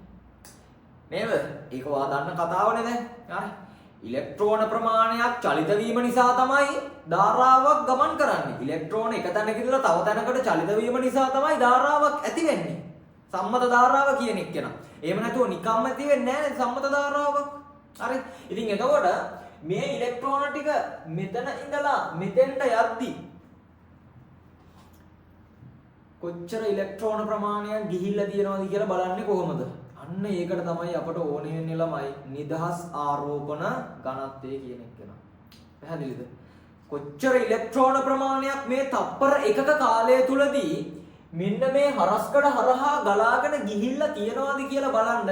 නේද? ඒක ඔයා දන්න කතාවනේ දැන්. හරි. ඉලෙක්ට්‍රෝන ප්‍රමාණයක් චලිත වීම නිසා තමයි ධාරාවක් ගමන් කරන්නේ. ඉලෙක්ට්‍රෝන එක තැනක ඉඳලා තව තැනකට චලිත වීම නිසා තමයි ධාරාවක් ඇති වෙන්නේ. සම්මත ධාරාව කියන එක නා. එහෙම නැතුව නිකම්ම ඇති වෙන්නේ නැහැ සම්මත ධාරාවක්. හරි. ඉතින් එතකොට මේ ඉලෙක්ට්‍රෝන ටික මෙතන ඉඳලා මෙතෙන්ට යද්දි කොච්චර ඉලෙක්ට්‍රෝන ප්‍රමාණයක් ගිහිල්ලා තියෙනවද කියලා බලන්නේ කොහොමද? අන්න ඒකට තමයි අපට ඕනේ වෙන්නේ ළමයි නිදහස් ආරෝපණ ඝනත්වය කියන එක නා. පැහැදිලිද? කොච්චර ඉලෙක්ට්‍රෝන ප්‍රමාණයක් මේ තප්පර එකක කාලය තුලදී මෙන්න මේ හරස්කඩ හරහා ගලාගෙන ගිහිල්ලා තියෙනවද කියලා බලන්න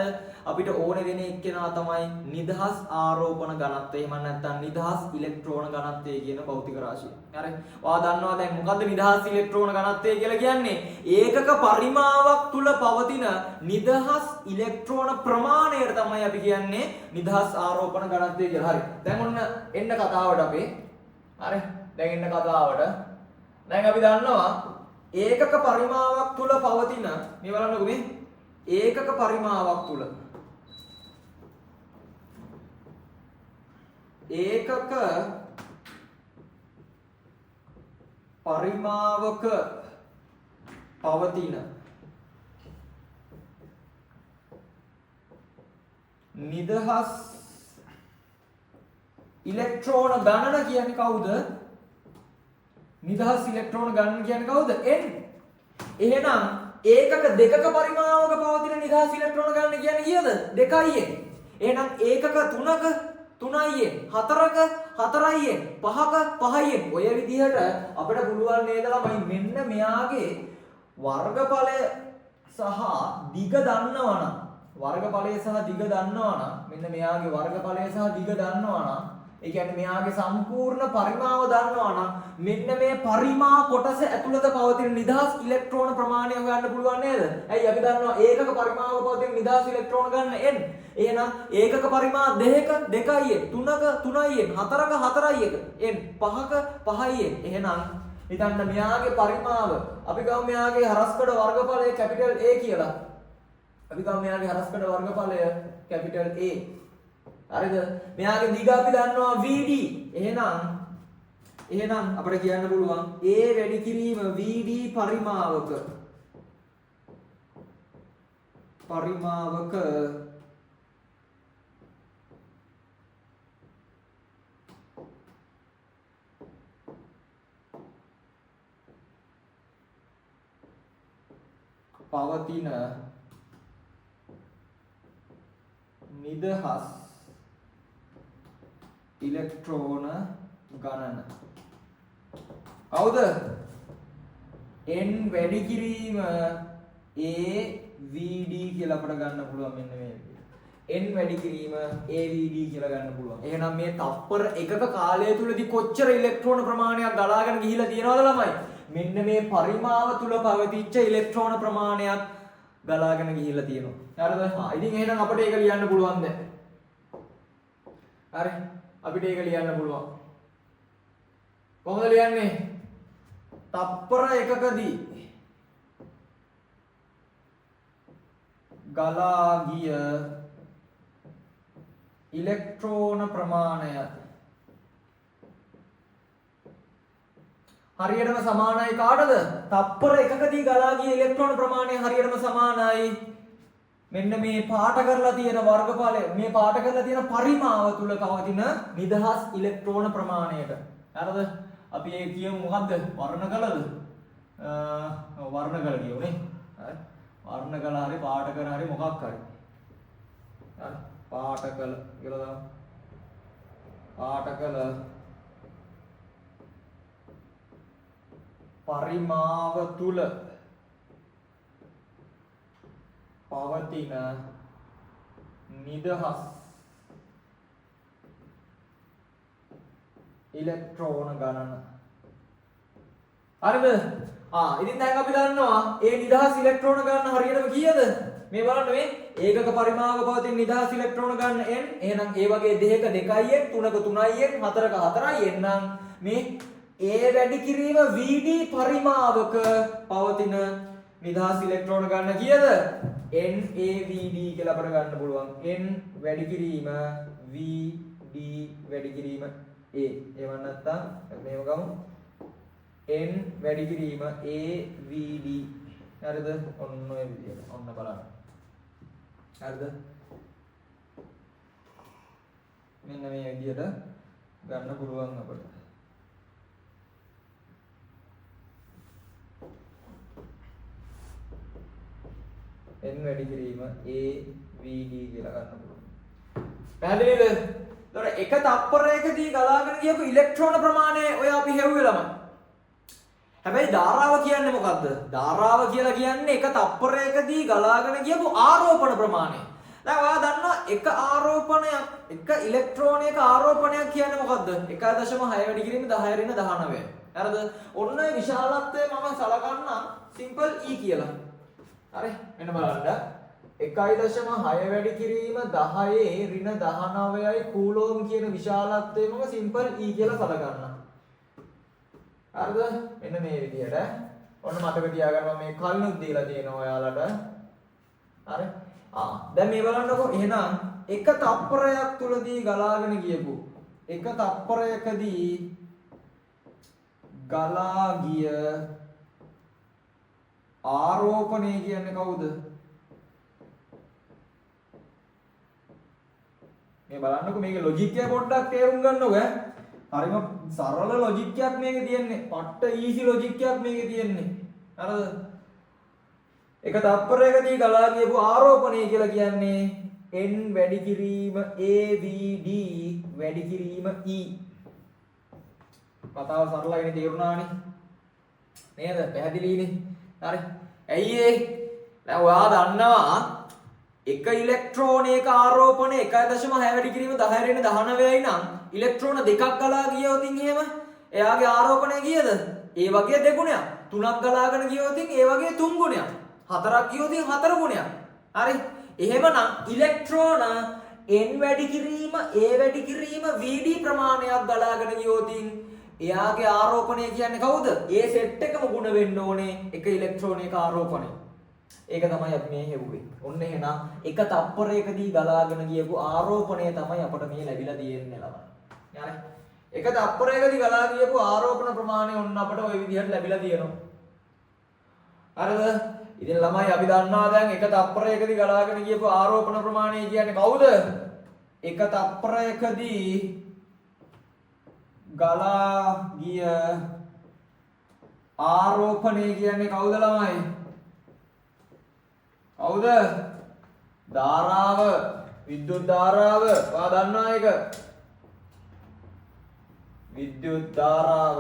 අපිට ඕනේ වෙන එක්කෙනා තමයි නිදහස් ආරෝපණ ඝනත්වය. එහෙම නැත්නම් නිදහස් ඉලෙක්ට්‍රෝන ඝනත්වය කියන භෞතික රාශිය. හරි. ඔයා දන්නවා දැන් මොකද්ද නිදහස් ඉලෙක්ට්‍රෝන ඝනත්වය කියලා කියන්නේ? ඒකක පරිමාවක් තුල පවතින නිදහස් ඉලෙක්ට්‍රෝන ප්‍රමාණයට තමයි අපි කියන්නේ නිදහස් ආරෝපණ ඝනත්වය කියලා. හරි. දැන් ඔන්න එන්න කතාවට අපේ. හරි. දැන් එන්න කතාවට. දැන් අපි දන්නවා ඒකක පරිමාවක් තුල පවතින මේ බලන්නකෝ මේ ඒකක පරිමාවක් තුල ඒකක පරිමාවක පවතින නිදහස් ඉලෙක්ට්‍රෝන ගණන කියන්නේ කවුද? නිදහස් ඉලෙක්ට්‍රෝන ගණන කියන්නේ කවුද? N. එහෙනම් ඒකක දෙකක පරිමාවක පවතින නිදහස් ඉලෙක්ට්‍රෝන ගණන කියන්නේ කීයද? 2යි n. එහෙනම් ඒකක තුනක 3යි n, හතරක 4යි n, පහක 5යි n. ඔය විදිහට අපිට පුළුවන් නේද ළමයි මෙන්න මෙයාගේ වර්ගඵලය සහ දිග දන්නවනම්, වර්ගඵලය සහ දිග දන්නවනම්, මෙන්න මෙයාගේ වර්ගඵලය සහ දිග දන්නවනම්, ඒ කියන්නේ මෙයාගේ සම්පූර්ණ පරිමාව දන්නවනම් මෙන්න මේ පරිමා කොටස ඇතුළත පවතින නිදහස් ඉලෙක්ට්‍රෝන ප්‍රමාණය හොයන්න පුළුවන් නේද? ඇයි අපි දන්නවා ඒකක පරිමාවක පවතින නිදහස් ඉලෙක්ට්‍රෝන ගන්න n. එහෙනම් ඒකක පරිමා දෙකක 2යි n, තුනක 3යි n, හතරක 4යි n, පහක 5යි n. එහෙනම් හිතන්න මෙයාගේ පරිමාව අපි ගමු මෙයාගේ හරස්කඩ වර්ගඵලය කැපිටල් A කියලා. අපි ගමු මෙයාගේ හරස්කඩ වර්ගඵලය කැපිටල් A. හරිද? මෙයාගේ දිග අපි දන්නවා VD. එහෙනම් අපිට කියන්න පුළුවන් A වැඩි කිරීම VD පරිමාවක පවතින නිදහස් ඉලෙක්ට්‍රෝන ගණන කවුද? N වැඩි කිරීම A VD කියලා අපට ගන්න පුළුවන් මෙන්න මේ විදිහට. N වැඩි කිරීම A VD කියලා ගන්න පුළුවන්. එහෙනම් මේ තප්පර එකක කාලය තුලදී කොච්චර ඉලෙක්ට්‍රෝන ප්‍රමාණයක් ගලාගෙන ගිහිලා තියෙනවද ළමයි? මෙන්න මේ පරිමාව තුල පවතිච්ච ඉලෙක්ට්‍රෝන ප්‍රමාණයක් ගලාගෙන ගිහිල්ලා තියෙනවා. හරිද? හා ඉතින් එහෙනම් අපිට ඒක ලියන්න පුළුවන් දැන්. හරි. අපිට ඒක ලියන්න පුළුවන්. කොහොමද ලියන්නේ? තප්පර එකකදී ගලා ගිය ඉලෙක්ට්‍රෝන ප්‍රමාණය හරියටම සමානයි කාටද? තප්පර එකකදී ගලා ගිය ඉලෙක්ට්‍රෝන ප්‍රමාණය හරියටම සමානයි මෙන්න මේ පාට කරලා තියෙන වර්ගඵලය, මේ පාට කරලා තියෙන පරිමාව තුල පවතින නිදහස් ඉලෙක්ට්‍රෝන ප්‍රමාණයට. හරිද? අපි ඒ කියමු මොකද්ද? වර්ණ කලද? වර්ණ කල කියමු නේ. හරි. වර්ණ කල හරි පාට කර හරි මොකක් හරි. හරි. පාට කල කියලා දාමු. පාට කල පරිමාව තුල පවතින නිදහස් ඉලෙක්ට්‍රෝන ගණන. හරිද? ආ ඉතින් දැන් අපි දන්නවා ඒ නිදහස් ඉලෙක්ට්‍රෝන ගණන හරියටම කීයද? මේ බලන්න මේ ඒකක පරිමාවක පවතින නිදහස් ඉලෙක්ට්‍රෝන ගණන n. එහෙනම් ඒ වගේ දෙකක 2යි n, තුනක 3යි n, හතරක 4යි n නම් මේ A වැඩි කිරීම VD පරිමාවක පවතින නිදහස් ඉලෙක්ට්‍රෝන ගණන කීයද? NAVD කියලා අපිට ගන්න පුළුවන්. N වැඩි කිරීම VD D වැඩි කිරීම A. එහෙම නැත්නම් මෙහෙම ගමු. N වැඩි කිරීම A V D. හරිද? ඔන්න ඔය විදියට. ඔන්න බලන්න. හරිද? මෙන්න මේ විදියට ගන්න පුළුවන් අපිට. N වැඩි කිරීම A V D කියලා ගන්න පුළුවන්. පැහැදිලිද? එතකොට එක තප්පරයකදී ගලාගෙන ගියපු ඉලෙක්ට්‍රෝන ප්‍රමාණය ඔය අපි හෙව්වේ ළමයි. හැබැයි ධාරාව කියන්නේ මොකද්ද? ධාරාව කියලා කියන්නේ එක තප්පරයකදී ගලාගෙන ගියපු ආරෝපණ ප්‍රමාණය. දැන් ඔයා දන්නවා එක ආරෝපණයක්, එක ඉලෙක්ට්‍රෝනයක ආරෝපණයක් කියන්නේ මොකද්ද? 1.6 වැඩි කිරීම 10 ඍණ 19. හරිද? ඔන්න ඔය විශාලත්වය මම සලකන්නම් සිම්පල් E කියලා. හරි, මෙන්න බලන්න. 1.6 වැඩි කිරීම 10 ඍණ 19යි කූලෝම් කියන විශාලත්වය මම සිම්පල් E කියලා සලකන්නම්. හරිද? මෙන්න මේ විදිහට. ඔන්න මතක තියාගන්න මම මේ කලිනුත් දීලා තියෙනවා ඔයාලට. හරි. දැන් මේ බලන්නකෝ. එහෙනම් එක තප්පරයක් තුලදී ගලාගෙන ගියපු එක තප්පරයකදී ගලා ගිය ආරෝපණය කියන්නේ කවුද? මේ බලන්නකෝ මේකේ ලොජික් එක පොඩ්ඩක් තේරුම් ගන්නකො ඈ. හරිම සරල ලොජික් එකක් මේකේ තියෙන්නේ. පට්ට ඊසි ලොජික් එකක් මේකේ තියෙන්නේ. හරිද? එක තප්පරයකදී ගලා ගියපු ආරෝපණය කියලා කියන්නේ N වැඩි කිරීම A V D වැඩි කිරීම E. කතාව සරලයිනේ, තේරුණානේ නේද? පැහැදිලිනේ. හරි. ඇයි ඒ? දැන් ඔයා දන්නවා එක ඉලෙක්ට්‍රෝනයක ආරෝපණය 1.6 වැඩි කිරීම 10 ඍණ 19යි නම් ඉලෙක්ට්‍රෝන දෙකක් ගලා ගියොත් එහෙම එයාගේ ආරෝපණය කීයද? ඒ වගේ දෙගුණයක්. තුනක් ගලාගෙන ගියොත් ඒ වගේ තුන් ගුණයක්. හතරක් ගියොත් හතර ගුණයක්. හරි. එහෙමනම් ඉලෙක්ට්‍රෝන N වැඩි කිරීම A වැඩි කිරීම VD ප්‍රමාණයක් ගලාගෙන ගියොත් එයාගේ ආරෝපණය කියන්නේ කවුද? ඒ සෙට් එකම ගුණ වෙන්න ඕනේ එක ඉලෙක්ට්‍රෝනයක ආරෝපණය. ඒක තමයි අපි මේ හෙව්වේ. ඔන්න එහෙනම් එක තප්පරයකදී ගලාගෙන ගියපු ආරෝපණය තමයි අපට මේ ලැබිලා තියෙන්නේ ළමයි. හරි. එක තප්පරයකදී ගලා ගියපු ආරෝපණ ප්‍රමාණය ඔන්න අපට ওই විදිහට ලැබිලා තියෙනවා. හරිද? ඉතින් ළමයි අපි දන්නවා දැන් එක තප්පරයකදී ගලාගෙන ගියපු ආරෝපණ ප්‍රමාණය කියන්නේ කවුද? එක තප්පරයකදී ගලා ගිය ආරෝපණය කියන්නේ කවුද ළමයි? කවුද? ධාරාව, විද්‍යුත් ධාරාව. ඔයා දන්නවා ඒක. විද්‍යුත් ධාරාව.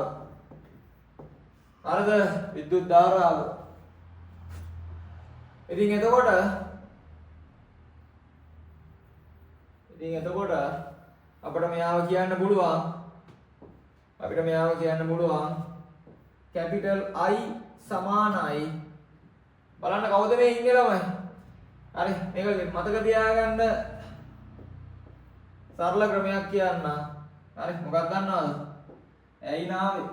හරිද? විද්‍යුත් ධාරාව. ඉතින් එතකොට අපිට මෙයාව කියන්න පුළුවන්. අපිට මෙයාව කියන්න පුළුවන් කැපිටල් I සමානයි. බලන්න කවුද මේ ඉන්නේ ළමයි? හරි, මේක මතක තියාගන්න සරල ක්‍රමයක් කියන්න. හරි, මොකක්ද දන්නවද? ඇයි නාවේ?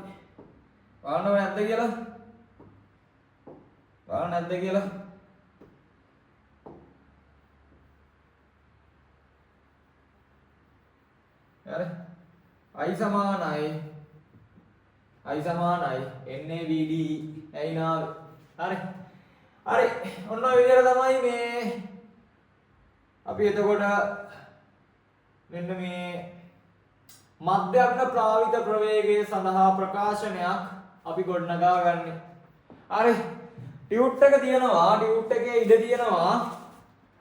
බලන්න ඔය නැද්ද කියලා? බලන්න නැද්ද කියලා? හරි. I සමානයි I සමානයි NAVD. ඇයි නාවේ? හරි. හරි, ඔන්න ඔය විදිහට තමයි මේ අපි එතකොට මෙන්න මේ මධ්‍යග්න ප්ලාවිත ප්‍රවේගය සඳහා ප්‍රකාශනයක් අපි ගොඩනගා ගන්නෙ. හරි, ටියුට් එක තියෙනවා, ටියුට් එකේ ඉඩ තියෙනවා,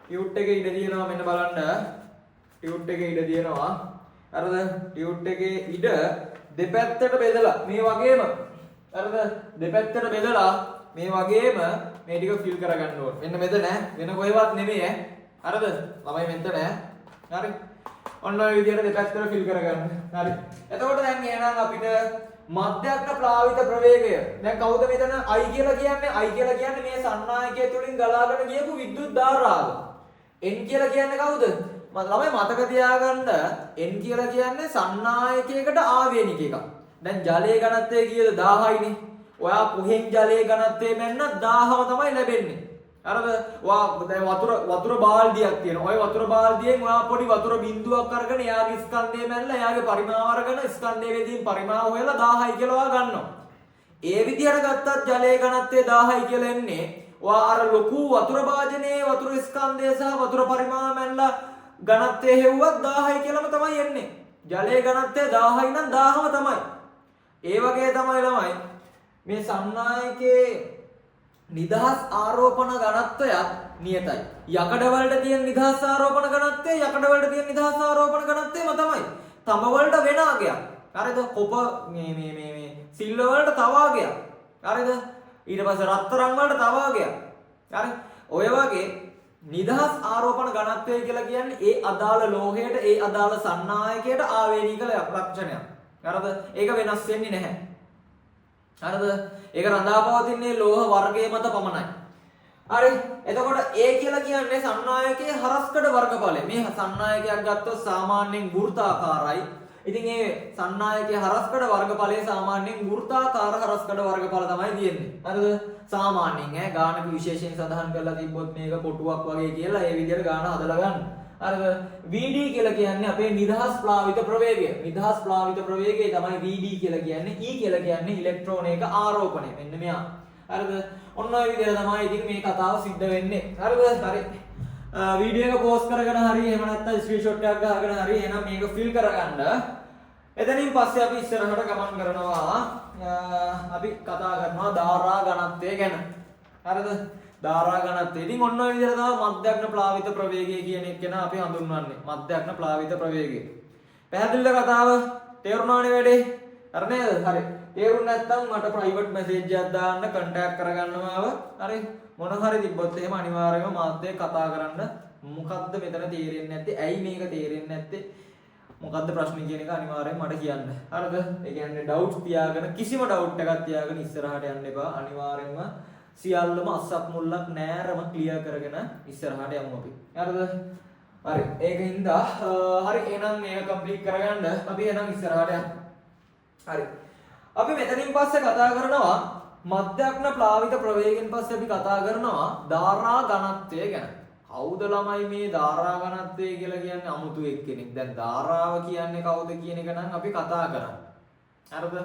ටියුට් එකේ ඉඩ තියෙනවා. මෙන්න බලන්න, ටියුට් එකේ ඉඩ තියෙනවා. හරිද? ටියුට් එකේ ඉඩ දෙපැත්තට බෙදලා මේ වගේම, හරිද? දෙපැත්තට බෙදලා මේ වගේම මේ ටික ෆිල් කරගන්න ඕන. මෙන්න මෙතන ඈ, වෙන කොහෙවත් නෙමෙයි ඈ. හරිද? ළමයි මෙතන ඈ. හරි. ඔන්න ඔය විදිහට දෙපැත්තට ෆිල් කරගන්න. හරි. එතකොට දැන් එහෙනම් අපිට මධ්‍යග්න ප්ලාවිත ප්‍රවේගය. දැන් කවුද මෙතන I කියලා කියන්නේ? I කියලා කියන්නේ මේ සන්නායකය තුලින් ගලාගෙන ගියපු විද්‍යුත් ධාරාව. N කියලා කියන්නේ කවුද? ළමයි මතක තියාගන්න, N කියලා කියන්නේ සන්නායකයකට ආවේනික එකක්. දැන් ජලයේ ඝනත්වය කීයද? 1000යිනේ. ඔයා කොහෙන් ජලයේ ඝනත්වය මැන්නත් 1000ම තමයි ලැබෙන්නේ. හරිද? ඔයා දැන් වතුර බාල්දියක් තියෙනවා. ඔය වතුර බාල්දියෙන් ඔයා පොඩි වතුර බින්දුවක් අරගෙන එයාගේ ස්කන්ධය මැනලා එයාගේ පරිමාව අරගෙන ස්කන්ධය වේදීන් පරිමාව හොයලා 1000යි කියලා ඔයා ගන්නවා. ඒ විදිහට ගත්තත් ජලයේ ඝනත්වය 1000යි කියලා එන්නේ. ඔයා අර ලොකු වතුර භාජනයේ වතුර ස්කන්ධය සහ වතුර පරිමාව මැනලා ඝනත්වය හෙව්වත් 1000යි කියලාම තමයි එන්නේ. ජලයේ ඝනත්වය 1000යි නම් 1000ම තමයි. ඒ වගේ තමයි ළමයි මේ සන්නායකයේ නිදහස් ආරෝපණ ඝනත්වයත් නියතයි. යකඩ වලට තියෙන නිදහස් ආරෝපණ ඝනත්වය යකඩ වලට තියෙන නිදහස් ආරෝපණ ඝනත්වයම තමයි. තඹ වලට වෙන අගයක්. හරිද? කොප මේ මේ මේ මේ සිල්වර් වලට තව අගයක්. හරිද? ඊට පස්සේ රත්තරන් වලට තව අගයක්. හරි? ඔය වගේ නිදහස් ආරෝපණ ඝනත්වය කියලා කියන්නේ ඒ අදාළ ලෝහයට ඒ අදාළ සන්නායකයට ආවේනික ලක්ෂණයක්. හරිද? ඒක වෙනස් වෙන්නේ නැහැ. හරිද? ඒක රඳා පවතින්නේ ලෝහ වර්ගය මත පමණයි. හරි. එතකොට ඒ කියලා කියන්නේ සන්නායකයේ හරස්කඩ වර්ගඵලය. මේ සන්නායකයක් ගත්තොත් සාමාන්‍යයෙන් වෘත්තාකාරයි. ඉතින් ඒ සන්නායකයේ හරස්කඩ වර්ගඵලය සාමාන්‍යයෙන් වෘත්තාකාර හරස්කඩ වර්ගඵල තමයි තියෙන්නේ. හරිද? සාමාන්‍යයෙන් ඈ ගානක විශේෂයෙන් සඳහන් කරලා තිබ්බොත් මේක කොටුවක් වගේ කියලා ඒ විදිහට ගාන හදලා ගන්න. හරිද? VD කියලා කියන්නේ අපේ නිදහස් ප්ලාවිත ප්‍රවේගය. නිදහස් ප්ලාවිත ප්‍රවේගය තමයි VD කියලා කියන්නේ. E කියලා කියන්නේ ඉලෙක්ට්‍රෝනයක ආරෝපණය. මෙන්න මෙයා. හරිද? ඔන්න ඔය විදිහට තමයි ඉතින් මේ කතාව සිද්ධ වෙන්නේ. හරිද? හරි. වීඩියෝ එක පෝස්ට් කරගෙන හරි එහෙම නැත්නම් ස්ක්‍රීන්ෂොට් එකක් ගහගෙන හරි එහෙනම් මේක ෆිල් කරගන්න. එතනින් පස්සේ අපි ඉස්සරහට ගමන් කරනවා. අපි කතා කරනවා ධාරා ඝනත්වය ගැන. හරිද? ධාරා ඝනත්වය. ඉතින් ඔන්න ඔය විදිහට තමයි මධ්‍යග්න ප්ලාවිත ප්‍රවේගය කියන එක ගැන අපි හඳුන්වන්නේ. මධ්‍යග්න ප්ලාවිත ප්‍රවේගය. පැහැදිලිද කතාව? තේරුණානේ වැඩේ? හරි නේද? හරි. තේරුණ නැත්නම් මට ප්‍රයිවට් මැසේජ් එකක් දාන්න, කන්ටැක්ට් කරගන්න මාව. හරි. මොන හරි තිබ්බොත් එහෙම අනිවාර්යයෙන්ම මාත් එක්ක කතා කරන්න. මොකද්ද මෙතන තේරෙන්නේ නැත්තේ? ඇයි මේක තේරෙන්නේ නැත්තේ? මොකද්ද ප්‍රශ්නේ කියන එක අනිවාර්යයෙන් මට කියන්න. හරිද? ඒ කියන්නේ ඩවුට්ස් තියාගෙන කිසිම ඩවුට් එකක් තියාගෙන ඉස්සරහට යන්න එපා. අනිවාර්යයෙන්ම සියල්ලම අස්සක් මුල්ලක් නෑරම ක්ලියර් කරගෙන ඉස්සරහට යමු අපි. හරිද? හරි. ඒකින්ද හරි එහෙනම් මේක කම්ප්ලීට් කරගන්න අපි එහෙනම් ඉස්සරහට යමු. හරි. අපි මෙතනින් පස්සේ කතා කරනවා මධ්‍යග්න ප්ලාවිත ප්‍රවේගයෙන් පස්සේ අපි කතා කරනවා ධාරා ඝනත්වය ගැන. කවුද ළමයි මේ ධාරා ඝනත්වය කියලා කියන්නේ? අමුතු එක්කෙනෙක්. දැන් ධාරාව කියන්නේ කවුද කියන එක නම් අපි කතා කරා. හරිද?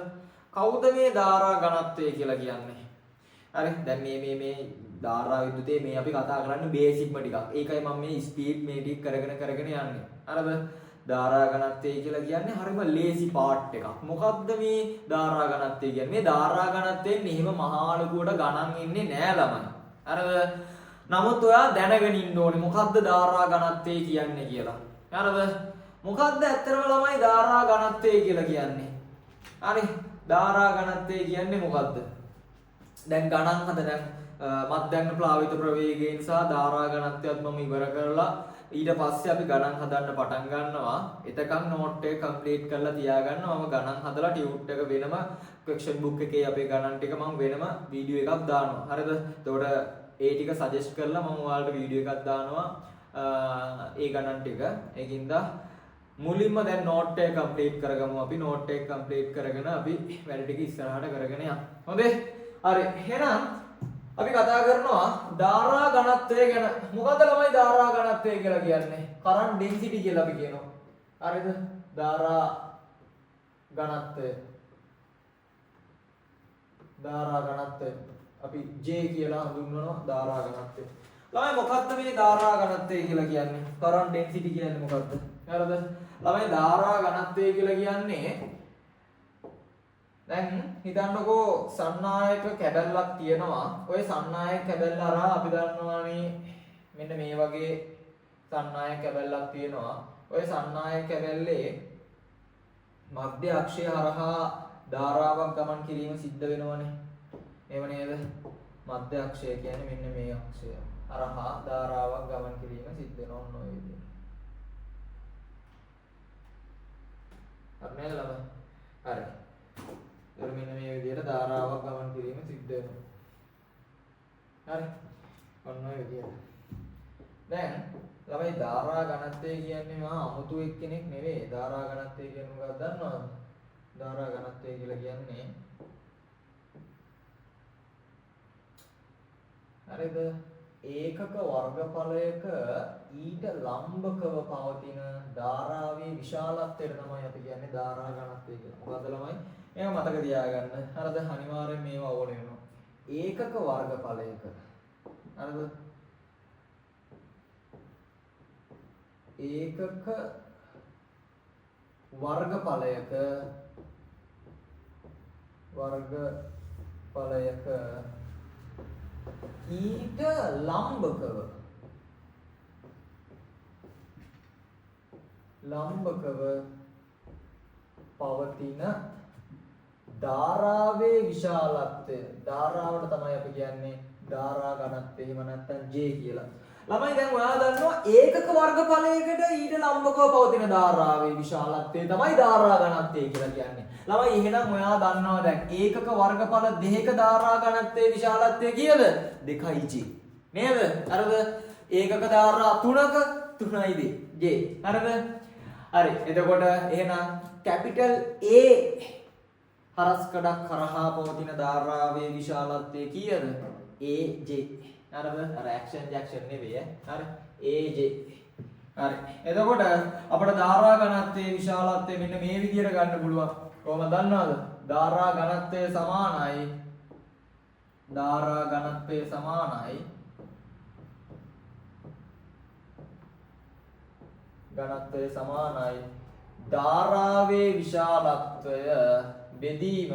කවුද මේ ධාරා ඝනත්වය කියලා කියන්නේ? හරි. දැන් මේ මේ මේ ධාරා විද්‍යුතේ මේ අපි කතා කරන්නේ බේසික්ම ටිකක්. ඒකයි මම මේ ස්පීඩ් මේ ටික කරගෙන කරගෙන යන්නේ. හරිද? ධාරා ඝනත්වය කියලා කියන්නේ හරිම ලේසි පාර්ට් එකක්. මොකද්ද මේ ධාරා ඝනත්වය කියන්නේ? මේ ධාරා ඝනත්වයෙන් එහෙම මහා ලොකුවට ගණන් එන්නේ නෑ ළමයි. හරිද? නමුත් ඔයා දැනගෙන ඉන්න ඕනේ මොකද්ද ධාරා ඝනත්වය කියන්නේ කියලා. හරිද? මොකද්ද ඇත්තටම ළමයි ධාරා ඝනත්වය කියලා කියන්නේ? හරි. ධාරා ඝනත්වය කියන්නේ මොකද්ද? දැන් ගණන් හද දැන් මධ්‍යග්න ප්ලාවිත ප්‍රවේගයෙන් සහ ධාරා ඝනත්වයත් මම ඉවර කරලා ඊට පස්සේ අපි ගණන් හදන්න පටන් ගන්නවා. එතකන් නෝට් එක කම්ප්ලීට් කරලා තියාගන්න. මම ගණන් හදලා ටියුට් එක වෙනම ක්වෙස්චන් බුක් එකේ අපේ ගණන් ටික මම වෙනම වීඩියෝ එකක් දානවා. හරිද? එතකොට ඒ ටික සජෙස්ට් කරලා මම ඔයාලට වීඩියෝ එකක් දානවා ඒ ගණන් ටික. ඒකින්ද මුලින්ම දැන් නෝට් එක කම්ප්ලීට් කරගමු අපි. නෝට් එක කම්ප්ලීට් කරගෙන අපි වැඩ ටික ඉස්සරහට කරගෙන යමු. හොඳේ? හරි. එහෙනම් අපි කතා කරනවා ධාරා ඝනත්වය ගැන. මොකද්ද ළමයි ධාරා ඝනත්වය කියලා කියන්නේ? කරන්ට් ඩෙන්සිටි කියලා අපි කියනවා. හරිද? ධාරා ඝනත්වය. ධාරා ඝනත්වය අපි J කියලා හඳුන්වනවා ධාරා ඝනත්වය. ළමයි මොකද්ද මේ ධාරා ඝනත්වය කියලා කියන්නේ? කරන්ට් ඩෙන්සිටි කියන්නේ මොකද්ද? හරිද? ළමයි ධාරා ඝනත්වය කියලා කියන්නේ දැන් හිතන්නකෝ සන්නායක කැබැල්ලක් තියෙනවා. ඔය සන්නායක කැබැල්ල හරහා අපි දන්නවානේ මෙන්න මේ වගේ සන්නායක කැබැල්ලක් තියෙනවා. ඔය සන්නායක කැබැල්ලේ මධ්‍ය අක්ෂය හරහා ධාරාවක් ගමන් කිරීම සිද්ධ වෙනවනේ. එහෙම නේද? මධ්‍ය අක්ෂය කියන්නේ මෙන්න මේ අක්ෂය හරහා ධාරාවක් ගමන් කිරීම සිද්ධ වෙනවා ඔන්න ඔය විදිහට. හරි නේද ළමයි? හරි. ඒතර මෙන්න මේ විදිහට ධාරාවක් ගමන් කිරීම සිද්ධ වෙනවා. හරි. ඔන්න ඔය විදිහට. දැන් ළමයි ධාරා ඝනත්වය කියන්නේ මහා අමුතු එක්කෙනෙක් නෙවෙයි. ධාරා ඝනත්වය කියන්නේ මොකක්ද දන්නවද? ධාරා ඝනත්වය කියලා කියන්නේ හරිද? ඒකක වර්ගඵලයක ඊට ලම්බකව පවතින ධාරාවේ විශාලත්වයට තමයි අපි කියන්නේ ධාරා ඝනත්වය කියලා. මොකද්ද ළමයි? මේක මතක තියාගන්න. හරිද? අනිවාර්යෙන් මේවා ඕන වෙනවා. ඒකක වර්ගඵලයක හරිද? ඒකක වර්ගඵලයක ඊට ලම්බකව පවතින ධාරාවේ විශාලත්වය, ධාරාවට තමයි අපි කියන්නේ ධාරා ඝනත්වය, එහෙම නැත්නම් J කියලා. ළමයි දැන් ඔයා දන්නවා ඒකක වර්ගඵලයකට ඊට ලම්බකව පවතින ධාරාවේ විශාලත්වය තමයි ධාරා ඝනත්වය කියලා කියන්නේ. ළමයි එහෙනම් ඔයා දන්නවා දැන් ඒකක වර්ගඵල දෙකක ධාරා ඝනත්වයේ විශාලත්වය කීයද? 2යි J. නේද? හරිද? ඒකක ධාරා තුනක 3යි J. හරිද? හරි. එතකොට එහෙනම් කැපිටල් A හරස් කඩක් කරහා පවතින ධාරාවේ විශාලත්වය කීයද? AJ. හරිද? අර ඇක්ෂන් ජැක්ෂන් නෙවෙයි ඈ. හරි. AJ. හරි. එතකොට අපිට ධාරා ඝනත්වයේ විශාලත්වය මෙන්න මේ විදියට ගන්න පුළුවන්. කොහොමද දන්නවද? ධාරා ඝනත්වය සමානයි ධාරා ඝනත්වය සමානයි ඝනත්වය සමානයි ධාරාවේ විශාලත්වය බෙදීම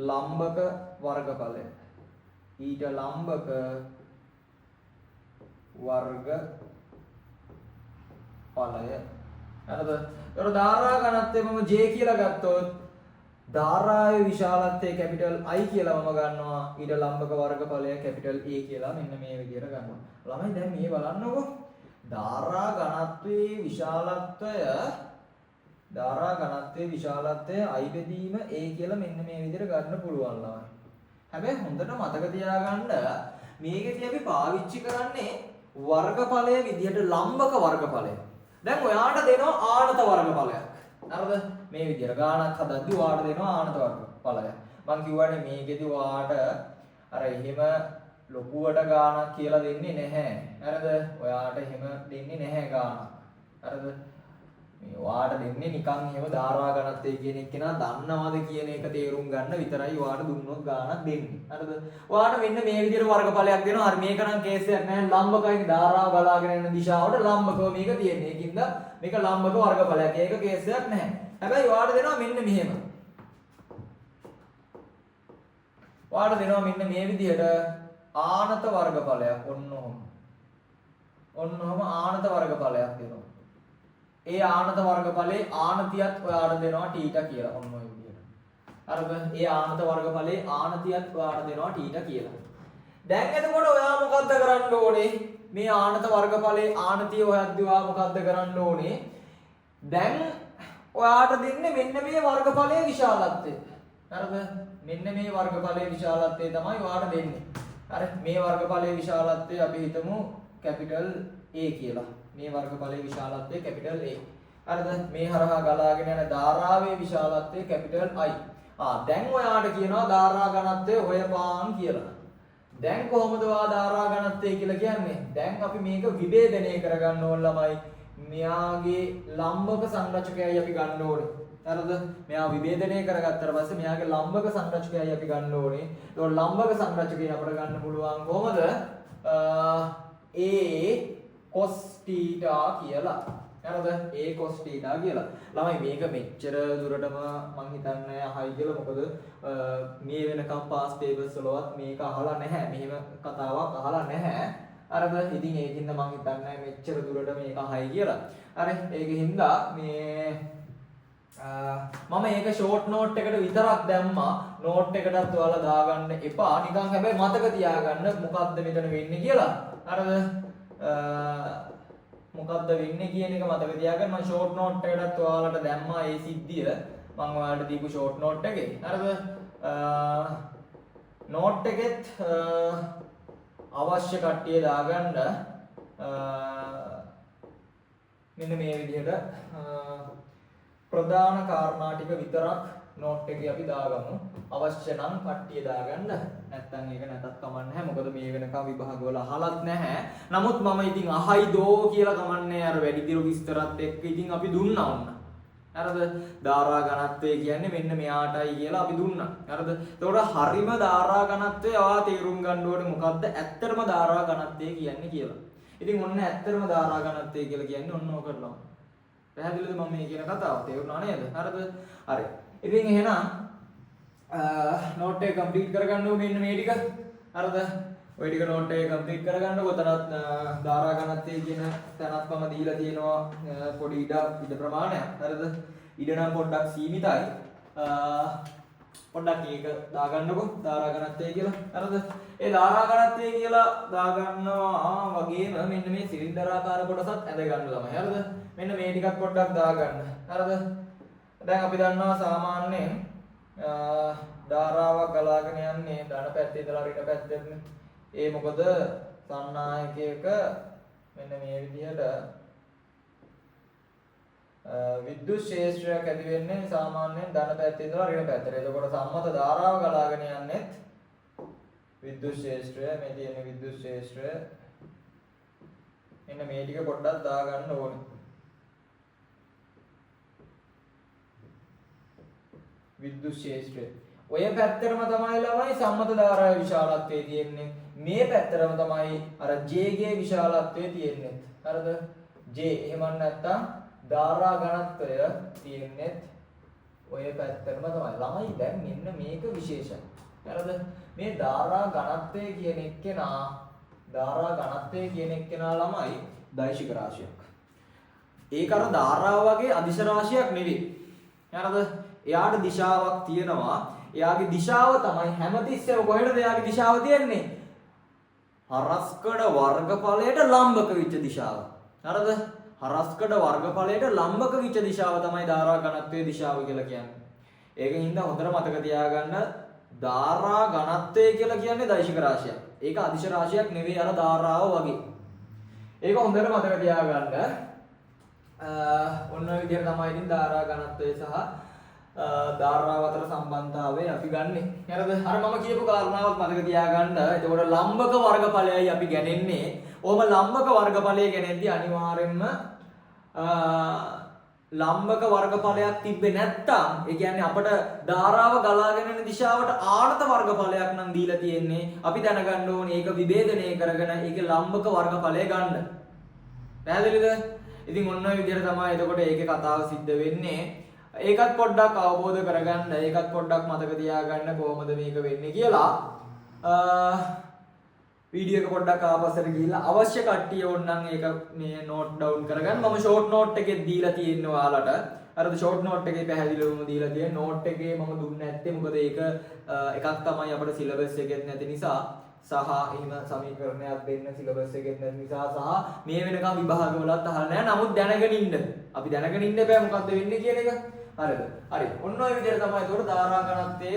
ලම්බක වර්ගඵලය. ඊට ලම්බක වර්ගඵලය. හරිද? ඒතර ධාරා ඝනත්වය මම J කියලා ගත්තොත් ධාරාවේ විශාලත්වය කැපිටල් I කියලා මම ගන්නවා. ඊට ලම්බක වර්ගඵලය කැපිටල් A කියලා මෙන්න මේ විදියට ගන්නවා. ළමයි දැන් මේ බලන්නකෝ. ධාරා ඝනත්වයේ විශාලත්වය ධාරා ඝනත්වයේ විශාලත්වය I බෙදීම A කියලා මෙන්න මේ විදියට ගන්න පුළුවන් ළමයි. හැබැයි හොඳට මතක තියාගන්න මේකෙදි අපි පාවිච්චි කරන්නේ වර්ගඵලය විදියට ලම්බක වර්ගඵලය. දැන් ඔයාට දෙනවා ආනත වර්ගඵලයක්. හරිද? මේ විදියට ගාණක් හදද්දි ඔයාට දෙනවා ආනත වර්ගඵලයක්. මං කිව්වනේ මේකෙදි ඔයාට අර එහෙම ලොකුවට ගාණක් කියලා දෙන්නේ නැහැ. හරිද? ඔයාට එහෙම දෙන්නේ නැහැ ගාණක්. හරිද? මේ ඔයාට දෙන්නේ නිකන් එහෙම ධාරා ඝනත්වය කියන එක නා දන්නවද කියන එක තේරුම් ගන්න විතරයි ඔයාට දුන්නොත් ගාණක් දෙන්නේ. හරිද? ඔයාට මෙන්න මේ විදිහට වර්ගඵලයක් දෙනවා. හරි මේක නම් කේස් එකක් නෑ. ලම්බකයි ධාරාව ගලාගෙන යන දිශාවට ලම්බකව මේක තියෙන්නේ. ඒකින්ද මේක ලම්බක වර්ගඵලයක්. ඒක කේස් එකක් නෑ. හැබැයි ඔයාට දෙනවා මෙන්න මෙහෙම. ඔයාට දෙනවා මෙන්න මේ විදිහට ආනත වර්ගඵලයක්. ඔන්න ඔහොම. ඔන්න ඔහොම ආනත වර්ගඵලයක් දෙනවා. ඒ ආනත වර්ගඵලයේ ආනතියත් ඔයාට දෙනවා තීටා කියලා. ඔන්න ඔය විදිහට. හරිද? ඒ ආනත වර්ගඵලයේ ආනතියත් ඔයාට දෙනවා තීටා කියලා. දැන් එතකොට ඔයා මොකද්ද කරන්න ඕනේ? මේ ආනත වර්ගඵලයේ ආනතිය හොයද්දි ඔයා මොකද්ද කරන්න ඕනේ? දැන් ඔයාට දෙන්නේ මෙන්න මේ වර්ගඵලයේ විශාලත්වය. හරිද? මෙන්න මේ වර්ගඵලයේ විශාලත්වය තමයි ඔයාට දෙන්නේ. හරි. මේ වර්ගඵලයේ විශාලත්වය අපි හිතමු කැපිටල් A කියලා. මේ වර්ගඵලයේ විශාලත්වය කැපිටල් A. හරිද? මේ හරහා ගලාගෙන යන ධාරාවේ විශාලත්වය කැපිටල් I. ආ දැන් ඔයාට කියනවා ධාරා ඝනත්වය හොයපාන් කියලා. දැන් කොහොමද ඔයා ධාරා ඝනත්වය කියලා කියන්නේ? දැන් අපි මේක විභේදනය කරගන්න ඕන ළමයි. මෙයාගේ ලම්බක සංරචකයයි අපි ගන්න ඕනේ. හරිද? මෙයා විභේදනය කරගත්තට පස්සේ මෙයාගේ ලම්බක සංරචකයයි අපි ගන්න ඕනේ. ඒතකොට ලම්බක සංරචකය අපිට ගන්න පුළුවන් කොහොමද? A cos θ කියලා. හරිද? A cos θ කියලා. ළමයි මේක මෙච්චර දුරටම මං හිතන්නේ අහයි කියලා. මොකද මේ වෙනකම් පාස් පේපර්ස් වලවත් මේක අහලා නැහැ. මෙහෙම කතාවක් අහලා නැහැ. හරිද? ඉතින් ඒකින්ද මං හිතන්නේ මෙච්චර දුරට මේක අහයි කියලා. හරි. ඒකින්ද මේ මම ඒක ෂෝට් නෝට් එකට විතරක් දැම්මා. නෝට් එකටත් ඔයාලා දාගන්න එපා. නිකන් හැබැයි මතක තියාගන්න මොකද්ද මෙතන වෙන්නේ කියලා. හරිද? මොකද්ද වෙන්නේ කියන එක මතක තියාගන්න. මම ෂෝට් නෝට් එකටත් ඔයාලට දැම්මා ඒ සිද්ධිය. මම ඔයාලට දීපු ෂෝට් නෝට් එකේ. හරිද? නෝට් එකෙත් අවශ්‍ය කට්ටිය දාගන්න. මෙන්න මේ විදිහට ප්‍රධාන කාරණා ටික විතරක් නෝට් එකේ අපි දාගමු. අවශ්‍ය නම් කට්ටිය දාගන්න. නැත්තම් ඒක නැතත් කමක් නැහැ. මොකද මේ වෙනකම් විභාගවල අහලත් නැහැ. නමුත් මම ඉතින් අහයි දෝ කියලා කමන්නේ අර වැඩිදිරු විස්තරත් එක්ක ඉතින් අපි දුන්නා ඔන්න. හරිද? ධාරා ඝනත්වය කියන්නේ මෙන්න මෙයාටයි කියලා අපි දුන්නා. හරිද? එතකොට හරිම ධාරා ඝනත්වය ඔයා තේරුම් ගන්න ඕනේ මොකද්ද ඇත්තටම ධාරා ඝනත්වය කියන්නේ කියලා. ඉතින් ඔන්න ඇත්තටම ධාරා ඝනත්වය කියලා කියන්නේ ඔන්න ඕක කරලා. පැහැදිලිද මම මේ කියන කතාව? තේරුණා නේද? හරිද? හරි. ඉතින් එහෙනම් නෝට් එක කම්ප්ලීට් කරගන්න ඕනේ මෙන්න මේ ටික. හරිද? ඔය ටික නෝට් එක කම්ප්ලීට් කරගන්න. කොතනත් ධාරා ඝනත්වය කියන තැනත් මම දීලා තියෙනවා පොඩි ඉඩ ප්‍රමාණයක්. හරිද? ඉඩ නම් පොඩ්ඩක් සීමිතයි. පොඩ්ඩක් ඒක දාගන්නකෝ ධාරා ඝනත්වය කියලා. හරිද? ඒ ධාරා ඝනත්වය කියලා දාගන්නවා වගේම මෙන්න මේ සිලින්ඩරාකාර කොටසත් ඇඳ ගන්න ළමයි. හරිද? මෙන්න මේ ටිකත් පොඩ්ඩක් දාගන්න. හරිද? දැන් අපි දන්නවා සාමාන්‍යයෙන් ධාරාවක් ගලාගෙන යන්නේ ධන පැත්තේ ඉඳලා ඍණ පැත්තටනේ. ඒ මොකද සන්නායකයක මෙන්න මේ විදිහට විද්‍යුත් ක්ෂේත්‍රයක් ඇති වෙන්නේ සාමාන්‍යයෙන් ධන පැත්තේ ඉඳලා ඍණ පැත්තට. එතකොට සම්මත ධාරාව ගලාගෙන යන්නේත් විද්‍යුත් ක්ෂේත්‍රය, මේ තියෙන විද්‍යුත් ක්ෂේත්‍රය. මෙන්න මේ ටික පොඩ්ඩක් දාගන්න ඕනේ. විද්‍යුත් ක්ෂේත්‍රය. ඔය පැත්තටම තමයි ළමයි සම්මත ධාරාවේ විශාලත්වය තියෙන්නේ. මේ පැත්තටම තමයි අර J ගේ විශාලත්වය තියෙන්නේ. හරිද? J එහෙම නැත්තම් ධාරා ඝනත්වය තියෙන්නේ ඔය පැත්තටම තමයි. ළමයි දැන් මෙන්න මේක විශේෂයි. හරිද? මේ ධාරා ඝනත්වය කියන එක්කෙනා ධාරා ඝනත්වය කියන එක්කෙනා ළමයි දෛශික රාශියක්. ඒක අර ධාරාව වගේ අදිශ රාශියක් නෙවෙයි. හරිද? එයාට දිශාවක් තියෙනවා. එයාගේ දිශාව තමයි හැමතිස්සෙම කොහෙටද එයාගේ දිශාව තියෙන්නේ? හරස්කඩ වර්ගඵලයට ලම්බක වෙච්ච දිශාව. හරිද? හරස්කඩ වර්ගඵලයට ලම්බක වෙච්ච දිශාව තමයි ධාරා ඝනත්වයේ දිශාව කියලා කියන්නේ. ඒකෙන් හින්දා හොඳට මතක තියාගන්න ධාරා ඝනත්වය කියලා කියන්නේ දෛශික රාශියක්. ඒක අදිශ රාශියක් නෙවෙයි අර ධාරාව වගේ. ඒක හොඳට මතක තියාගන්න. ඔන්න ඔය විදිහට තමයි ඉතින් ධාරා ඝනත්වය සහ ධාරාව අතර සම්බන්ධතාවය අපි ගන්නෙ. හරිද? අර මම කියපු කාරණාවක් මතක තියාගන්න. එතකොට ලම්බක වර්ගඵලයයි අපි ගන්නේ. ඔහොම ලම්බක වර්ගඵලය ගැනෙද්දී අනිවාර්යෙන්ම ලම්බක වර්ගඵලයක් තිබ්බේ නැත්තම්, ඒ කියන්නේ අපට ධාරාව ගලාගෙන යන දිශාවට ආනත වර්ගඵලයක් නම් දීලා තියෙන්නේ. අපි දැනගන්න ඕනේ ඒක විභේදනය කරගෙන ඒකේ ලම්බක වර්ගඵලය ගන්න. පැහැදිලිද? ඉතින් ඔන්න ඔය විදිහට තමයි එතකොට ඒකේ කතාව සිද්ධ වෙන්නේ. ඒකත් පොඩ්ඩක් අවබෝධ කරගන්න, ඒකත් පොඩ්ඩක් මතක තියාගන්න කොහොමද මේක වෙන්නේ කියලා. වීඩියෝ එක පොඩ්ඩක් ආපස්සට ගිහිල්ලා අවශ්‍ය කට්ටිය ඕනනම් ඒක මේ නෝට් ඩවුන් කරගන්න. මම ෂෝට් නෝට් එකේ දීලා තියෙනවා ඔයාලට. අරද ෂෝට් නෝට් එකේ පැහැදිලිවම දීලා තියෙන නෝට් එකේ මම දුන්නේ නැත්තේ මොකද ඒක එකක් තමයි අපිට සිලබස් එකෙත් නැති නිසා සහ එහෙම සමීකරණයක් දෙන්න සිලබස් එකෙත් නැති නිසා සහ මේ වෙනකම් විභාග වලත් අහලා නැහැ. නමුත් දැනගෙන ඉන්න. අපි දැනගෙන ඉන්න බෑ මොකද්ද වෙන්නේ කියන එක. හරිද? හරි. ඔන්න ඔය විදිහට තමයි ඒතකොට ධාරා ඝනත්වය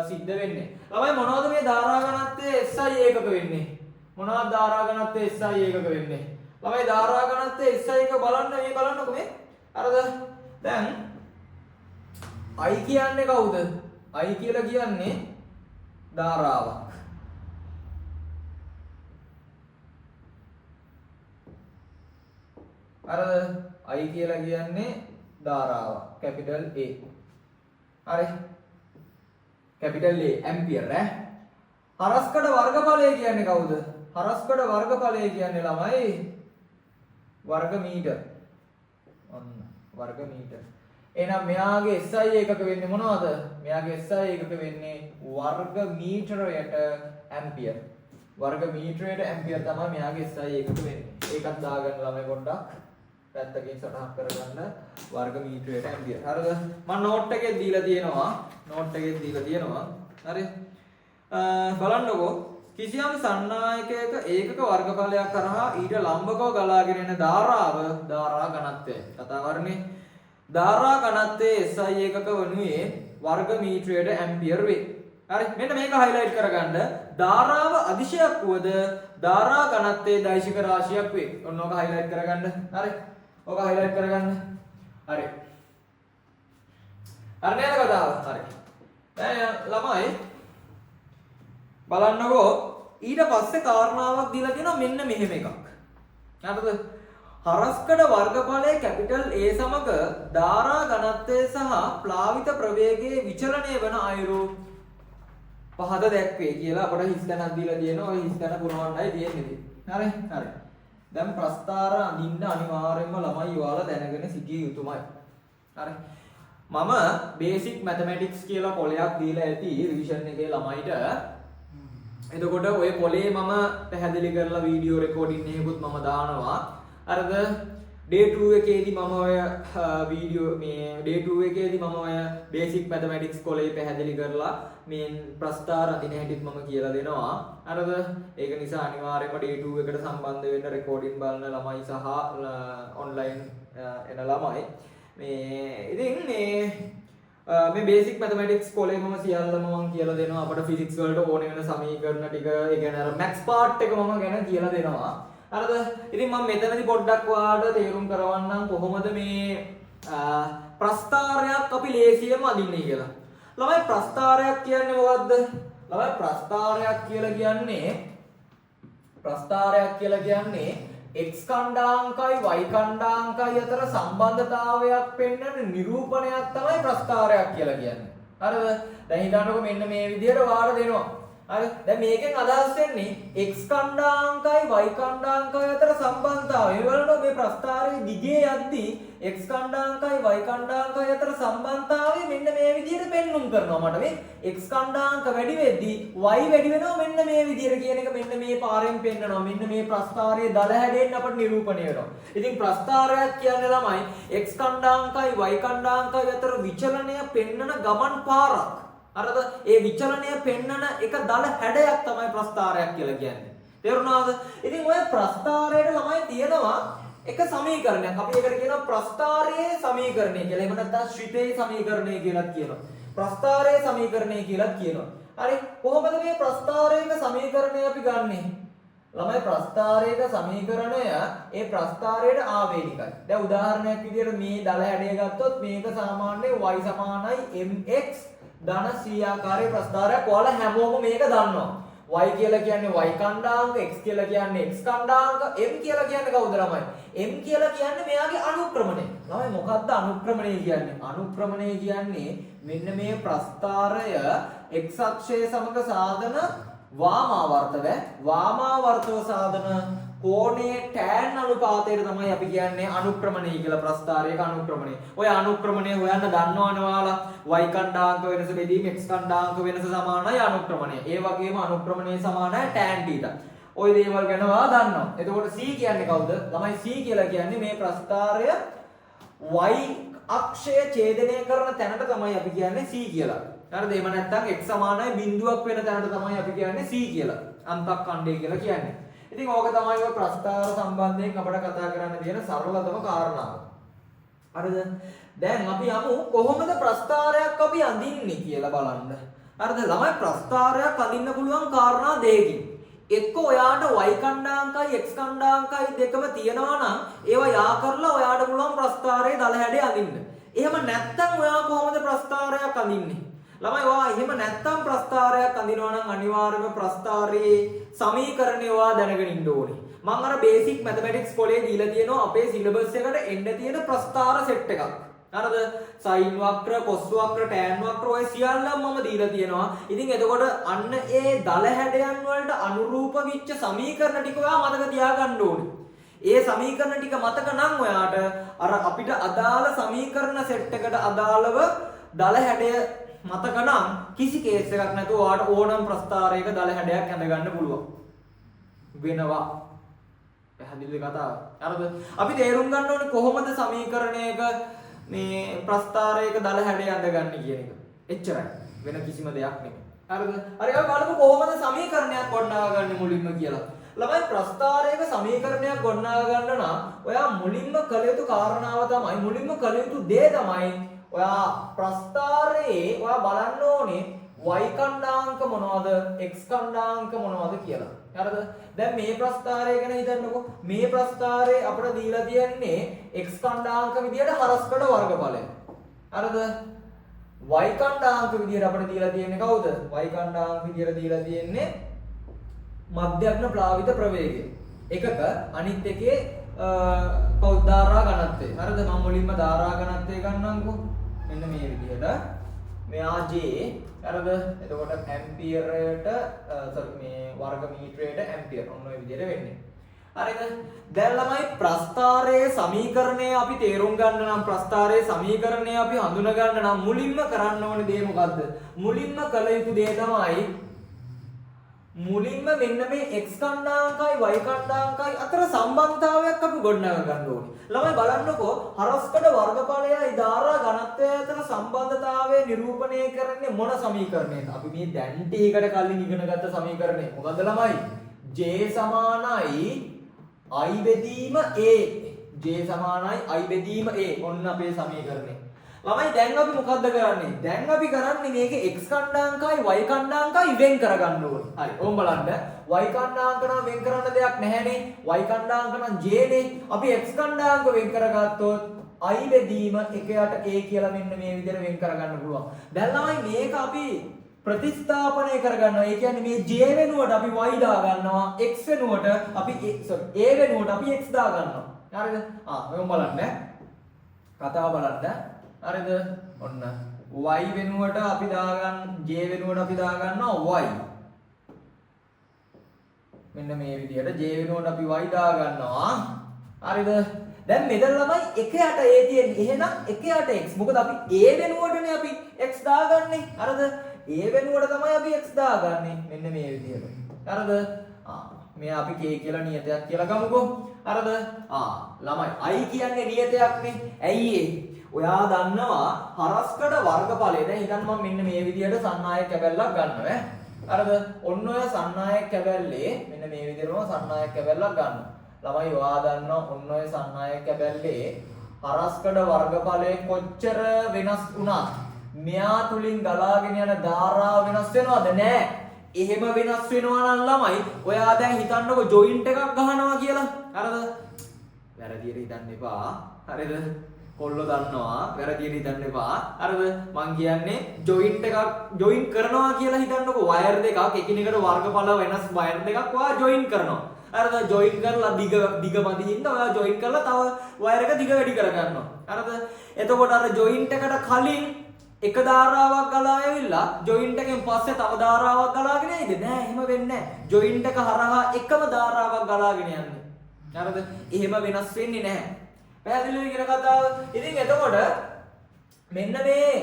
සිද්ධ වෙන්නේ. ළමයි මොනවද මේ ධාරා ඝනත්වය SI ඒකක වෙන්නේ? මොනවද ධාරා ඝනත්වය SI ඒකක වෙන්නේ? ළමයි ධාරා ඝනත්වය SI එක බලන්න, මේ බලන්නකෝ මේ. හරිද? දැන් I කියන්නේ කවුද? I කියලා කියන්නේ ධාරාවක්. හරිද? I කියලා කියන්නේ ධාරාවක්. Capital A. හරි. කැපිටල් A ampere ඈ. හරස්කඩ වර්ගඵලය කියන්නේ කවුද? හරස්කඩ වර්ගඵලය කියන්නේ ළමයි වර්ග මීටර්. ඔන්න වර්ග මීටර්. එහෙනම් මෙයාගේ SI ඒකක වෙන්නේ මොනවද? මෙයාගේ SI ඒකක වෙන්නේ වර්ග මීටරයට ඇම්පියර්. වර්ග මීටරයට ඇම්පියර් තමයි මෙයාගේ SI ඒකක වෙන්නේ. ඒකත් දාගන්න ළමයි පොඩ්ඩක් පැත්තකින් සටහන් කරගන්න වර්ග මීටරයට ඇම්පියර්. හරිද? මම නෝට් එකේ දීලා තියෙනවා. නෝට් එකේ දීලා තියෙනවා. හරි. බලන්නකෝ කිසියම් සන්නායකයක ඒකක වර්ගඵලයක් කරහා ඊට ලම්බකව ගලාගෙන එන ධාරාව ධාරා ඝනත්වය. කතාව හරිනේ. ධාරා ඝනත්වයේ SI ඒකක වනුයේ වර්ග මීටරයට ඇම්පියර් වේ. හරි. මෙන්න මේක හයිලයිට් කරගන්න. ධාරාව අදිශයක් වුවද ධාරා ඝනත්වයේ දෛශික රාශියක් වේ. ඔන්න ඔක හයිලයිට් කරගන්න. හරි. ඔක හයිලයිට් කරගන්න. හරි. හරි නේද කතාව? හරි. දැන් ළමයි බලන්නකෝ ඊට පස්සේ කාරණාවක් දීලා තියෙනවා මෙන්න මෙහෙම එකක්. හරිද? හරස්කඩ වර්ගඵලයේ කැපිටල් A සමග ධාරා ඝනත්වය සහ ප්ලාවිත ප්‍රවේගයේ විචලනය වන අයුරු පහත දැක්වේ කියලා අපට හිස්තැනක් දීලා තියෙනවා. ඔය හිස්තැන පුරවන්නයි තියෙන්නේ ඉතින්. හරි හරි. දැන් ප්‍රස්ථාර අඳින්න අනිවාර්යයෙන්ම ළමයි ඔයාලා දැනගෙන සිටිය යුතුමයි. හරි. මම බේසික් මැතමැටික්ස් කියලා පොලයක් දීලා ඇති රිවිෂන් එකේ ළමයිට. එතකොට ඔය පොලේ මම පැහැදිලි කරලා වීඩියෝ රෙකෝඩින් එකකුත් මම දානවා. අරද ඩේ 2 එකේදී මම ඔය වීඩියෝ මේ ඩේ 2 එකේදී මම ඔය බේසික් මැතමැටික්ස් කොලේ පැහැදිලි කරලා මේ ප්‍රස්ථාර අඳින හැටිත් මම කියලා දෙනවා. අරද ඒක නිසා අනිවාර්යයෙන්ම ඩේ 2 එකට සම්බන්ධ වෙන්න රෙකෝඩින් බලන ළමයි සහ ඔන්ලයින් එන ළමයි මේ ඉතින් මේ බේසික් මැතමැටික්ස් කොලේ මම සියල්ලම මම කියලා දෙනවා. අපට ෆිසික්ස් වලට ඕනේ වෙන සමීකරණ ටික, ඒ කියන්නේ අර මැත්ස් පාර්ට් එක මම ගැන කියලා දෙනවා. හරිද? ඉතින් මම මෙතනදී පොඩ්ඩක් ඔයාලට තේරුම් කරවන්නම් කොහොමද මේ ප්‍රස්ථාරයක් අපි ලේසියෙන්ම අඳින්නේ කියලා. ළමයි ප්‍රස්ථාරයක් කියන්නේ මොකද්ද? ළමයි ප්‍රස්ථාරයක් කියලා කියන්නේ ප්‍රස්ථාරයක් කියලා කියන්නේ x ඛණ්ඩාංකයි y ඛණ්ඩාංකයි අතර සම්බන්ධතාවයක් පෙන්වන නිරූපණයක් තමයි ප්‍රස්ථාරයක් කියලා කියන්නේ. හරිද? දැන් හිතන්නකෝ මෙන්න මේ විදිහට ඔයාලට දෙනවා. හරි. දැන් මේකෙන් අදහස් වෙන්නේ x ඛණ්ඩාංකයි y ඛණ්ඩාංකයි අතර සම්බන්ධතාවය. ඒ වලට මේ ප්‍රස්ථාරයේ දිගේ යද්දී x ඛණ්ඩාංකයි y ඛණ්ඩාංකයි අතර සම්බන්ධතාවය මෙන්න මේ විදිහට පෙන්눔 කරනවා. මට මේ x ඛණ්ඩාංක වැඩි වෙද්දී y වැඩි වෙනවා මෙන්න මේ විදිහට කියන එක මෙන්න මේ පාරෙන් පෙන්නනවා. මෙන්න මේ ප්‍රස්ථාරයේ දල හැඩයෙන් අපට නිරූපණය වෙනවා. ඉතින් ප්‍රස්ථාරයක් කියන්නේ ළමයි x ඛණ්ඩාංකයි y ඛණ්ඩාංකයි අතර විචලනය පෙන්නන ගමන් පාරක්. අරද ඒ විචලනය පෙන්නන එක දල හැඩයක් තමයි ප්‍රස්ථාරයක් කියලා කියන්නේ. තේරුණාද? ඉතින් ඔය ප්‍රස්ථාරයට ළමයි තියෙනවා එක සමීකරණයක්. අපි ඒකට කියනවා ප්‍රස්ථාරයේ සමීකරණය කියලා. එහෙම නැත්නම් ශ්‍රිතේ සමීකරණය කියලාත් කියනවා. ප්‍රස්ථාරයේ සමීකරණය කියලාත් කියනවා. හරි. කොහොමද මේ ප්‍රස්ථාරයක සමීකරණය අපි ගන්නෙ? ළමයි ප්‍රස්ථාරයක සමීකරණය ඒ ප්‍රස්ථාරයට ආවේනිකයි. දැන් උදාහරණයක් විදියට මේ දල හැඩය ගත්තොත් මේක සාමාන්‍යයෙන් y සමානයි mx ධන c ආකාරයේ ප්‍රස්ථාරයක්. ඔයාලා හැමෝම මේක දන්නවා. y කියලා කියන්නේ y ඛණ්ඩාංක, x කියලා කියන්නේ x ඛණ්ඩාංක, m කියලා කියන්නේ කවුද ළමයි? m කියලා කියන්නේ මෙයාගේ අනුක්‍රමණය. ළමයි මොකද්ද අනුක්‍රමණය කියන්නේ? අනුක්‍රමණය කියන්නේ මෙන්න මේ ප්‍රස්ථාරය x අක්ෂය සමග සාධන වාමාවර්තව වාමාවර්තව සාධන කෝණයේ tan අනුපාතයට තමයි අපි කියන්නේ අනුක්‍රමණය කියලා. ප්‍රස්ථාරයක අනුක්‍රමණය. ඔය අනුක්‍රමණය හොයන්න දන්නවනේ ඔයාලා. y ඛණ්ඩාංක වෙනස බෙදීම x ඛණ්ඩාංක වෙනස සමානයි අනුක්‍රමණය. ඒ වගේම අනුක්‍රමණය සමානයි tan θ. ඔය දේවල් ගැන ඔයාලා දන්නවා. එතකොට c කියන්නේ කවුද? ළමයි c කියලා කියන්නේ මේ ප්‍රස්ථාරය y අක්ෂය ඡේදනය කරන තැනට තමයි අපි කියන්නේ c කියලා. හරිද? එහෙම නැත්නම් x සමානයි බිඳුවක් වෙන තැනට තමයි අපි කියන්නේ c කියලා. අන්තක් ඛණ්ඩය කියලා කියන්නේ. ඉතින් ඕක තමයි ඔය ප්‍රස්ථාර සම්බන්ධයෙන් අපිට කතා කරන්න තියෙන සරලතම කාරණාව. හරිද? දැන් අපි යමු කොහොමද ප්‍රස්ථාරයක් අපි අඳින්නේ කියලා බලන්න. හරිද? ළමයි ප්‍රස්ථාරයක් අඳින්න පුළුවන් කාරණා දෙකකින්. එක්ක ඔයාට y ඛණ්ඩාංකයි x ඛණ්ඩාංකයි දෙකම තියෙනවා නම් ඒවා යා කරලා ඔයාට පුළුවන් ප්‍රස්ථාරයේ දල හැඩය අඳින්න. එහෙම නැත්නම් ඔයා කොහොමද ප්‍රස්ථාරයක් අඳින්නේ? ළමයි ඔයා එහෙම නැත්නම් ප්‍රස්ථාරයක් අඳිනවා නම් අනිවාර්යයෙන්ම ප්‍රස්ථාරයේ සමීකරණය ඔයා දැනගෙන ඉන්න ඕනේ. මම අර බේසික් මැතමැටික්ස් කොලේ දීලා තියෙනවා අපේ සිලබස් එකට එන්න තියෙන ප්‍රස්ථාර සෙට් එකක්. හරිද? සයින් වක්‍ර, කොස් වක්‍ර, ටෑන් වක්‍ර ඔය සියල්ලම මම දීලා තියෙනවා. ඉතින් එතකොට අන්න ඒ දල හැඩයන් වලට අනුරූප වෙච්ච සමීකරණ ටික ඔයා මතක තියාගන්න ඕනේ. ඒ සමීකරණ ටික මතක නම් ඔයාට අර අපිට අදාළ සමීකරණ සෙට් එකට අදාළව දල හැඩය මතක නම් කිසි කේස් එකක් නැතුව ඔයාට ඕනම ප්‍රස්ථාරයක දල හැඩයක් ඇඳ ගන්න පුළුවන් වෙනවා. පැහැදිලිද කතාව? හරිද? අපි තේරුම් ගන්න ඕනේ කොහොමද සමීකරණයක මේ ප්‍රස්ථාරයක දල හැඩය ඇඳගන්නේ කියන එක. එච්චරයි. වෙන කිසිම දෙයක් නෙමෙයි. හරිද? හරි අපි බලමු කොහොමද සමීකරණයක් ගොඩනගා ගන්න මුලින්ම කියලා. ළමයි ප්‍රස්ථාරයක සමීකරණයක් ගොඩනගා ගන්න නම් ඔයා මුලින්ම කළ යුතු කාරණාව තමයි මුලින්ම කළ යුතු දේ තමයි ඔයා ප්‍රස්ථාරයේ ඔයා බලන්න ඕනේ y ඛණ්ඩාංක මොනවද x ඛණ්ඩාංක මොනවද කියලා. හරිද? දැන් මේ ප්‍රස්ථාරය ගැන හිතන්නකෝ. මේ ප්‍රස්ථාරයේ අපිට දීලා තියෙන්නේ x ඛණ්ඩාංක විදියට හරස්කඩ වර්ගඵලය. හරිද? Y ඛණ්ඩාංක විදියට අපිට දීලා තියෙන්නේ කවුද? Y ඛණ්ඩාංක විදියට දීලා තියෙන්නේ මධ්‍යග්න ප්ලාවිත ප්‍රවේගය. එකක අනිත් එකේ කවුද? ධාරා ඝනත්වය. හරිද? මම මුලින්ම ධාරා ඝනත්වය ගන්නම්කෝ. මෙන්න මේ විදියට. මෙයා J හරිද? එතකොට ඇම්පියරයට සෝරි මේ වර්ග මීටරයට ඇම්පියර් ඔන්න ඔය විදියට වෙන්නේ. හරිද? දැන් ළමයි ප්‍රස්ථාරයේ සමීකරණය අපි තේරුම් ගන්න නම් ප්‍රස්ථාරයේ සමීකරණය අපි හඳුනා ගන්න නම් මුලින්ම කරන්න ඕනේ දේ මොකද්ද? මුලින්ම කළ යුතු දේ තමයි මුලින්ම මෙන්න මේ x ඛණ්ඩාංකයි y ඛණ්ඩාංකයි අතර සම්බන්ධතාවයක් අපි ගොඩනගා ගන්න ඕනේ. ළමයි බලන්නකෝ හරස්කඩ වර්ගඵලයයි ධාරා ඝනත්වය අතර සම්බන්ධතාවය නිරූපණය කරන්නේ මොන සමීකරණයද? අපි මේ දැන් ටිකකට කලින් ඉගෙන ගත්ත සමීකරණය. මොකද්ද ළමයි? J සමානයි I බෙදීම A. J සමානයි I බෙදීම A. ඔන්න අපේ සමීකරණය. ළමයි දැන් අපි මොකද්ද කරන්නේ? දැන් අපි කරන්නේ මේකේ x ඛණ්ඩාංකයි y ඛණ්ඩාංකයි වෙන් කරගන්න ඕනේ. හරි. ඕම් බලන්න. Y ඛණ්ඩාංක නම් වෙන් කරන්න දෙයක් නැහැනේ. Y ඛණ්ඩාංක නම් j නේ. අපි x ඛණ්ඩාංක වෙන් කරගත්තොත් I බෙදීම 1 යට a කියලා මෙන්න මේ විදිහට වෙන් කරගන්න පුළුවන්. දැන් ළමයි මේක අපි ප්‍රතිස්ථාපනය කරගන්නවා. ඒ කියන්නේ මේ j වෙනුවට අපි y දාගන්නවා. X වෙනුවට අපි sorry a වෙනුවට අපි x දාගන්නවා. හරිද? ආ මෙහෙම බලන්න. කතාව බලන්න. හරිද? ඔන්න y වෙනුවට අපි දාගන්න j වෙනුවට අපි දාගන්නවා y. මෙන්න මේ විදිහට j වෙනුවට අපි y දාගන්නවා. හරිද? දැන් මෙතන ළමයි 1 යට a තියෙන්නේ. එහෙනම් 1 යට x. මොකද අපි a වෙනුවටනේ අපි x දාගන්නේ. හරිද? A වෙනුවට තමයි අපි x දාගන්නේ. මෙන්න මේ විදිහට. හරිද? ආ මෙයා අපි k කියලා නියතයක් කියලා ගමුකෝ. හරිද? ආ ළමයි i කියන්නේ නියතයක්නේ. ඇයි ඒ? ඔයා දන්නවා හරස්කඩ වර්ගඵලය. දැන් හිතන්න මම මෙන්න මේ විදිහට සන්නායක කැබැල්ලක් ගන්නවා ඈ. හරිද? ඔන්න ඔය සන්නායක කැබැල්ලේ මෙන්න මේ විදිහටම සන්නායක කැබැල්ලක් ගන්නවා. ළමයි ඔයා දන්නවා ඔන්න ඔය සන්නායක කැබැල්ලේ හරස්කඩ වර්ගඵලය කොච්චර වෙනස් වුණත් මෙයා තුලින් ගලාගෙන යන ධාරාව වෙනස් වෙනවද? නෑ. එහෙම වෙනස් වෙනවා නම් ළමයි ඔයා දැන් හිතන්නකෝ ජොයින්ට් එකක් ගහනවා කියලා. හරිද? වැරදියට හිතන්න එපා. හරිද? කොල්ලෝ දන්නවා වැරදියට හිතන්න එපා. හරිද? මං කියන්නේ ජොයින්ට් එකක් ජොයින් කරනවා කියලා හිතන්නකෝ. වයර් දෙකක් එකිනෙකට වර්ගඵල වෙනස් වයර් දෙකක් ඔයා ජොයින් කරනවා. හරිද? ජොයින් කරලා දිග දිග මදි හින්දා ඔයා ජොයින් කරලා තව වයර් එක දිග වැඩි කරගන්නවා. හරිද? එතකොට අර ජොයින්ට් එකට කලින් එක ධාරාවක් ගලා ඇවිල්ලා ජොයින්ට් එකෙන් පස්සේ තව ධාරාවක් ගලාගෙන යයිද? නෑ, එහෙම වෙන්නේ නෑ. ජොයින්ට් එක හරහා එකම ධාරාවක් ගලාගෙන යන්නේ. හරිද? එහෙම වෙනස් වෙන්නේ නැහැ. පැහැදිලිද කියන කතාව? ඉතින් එතකොට මෙන්න මේ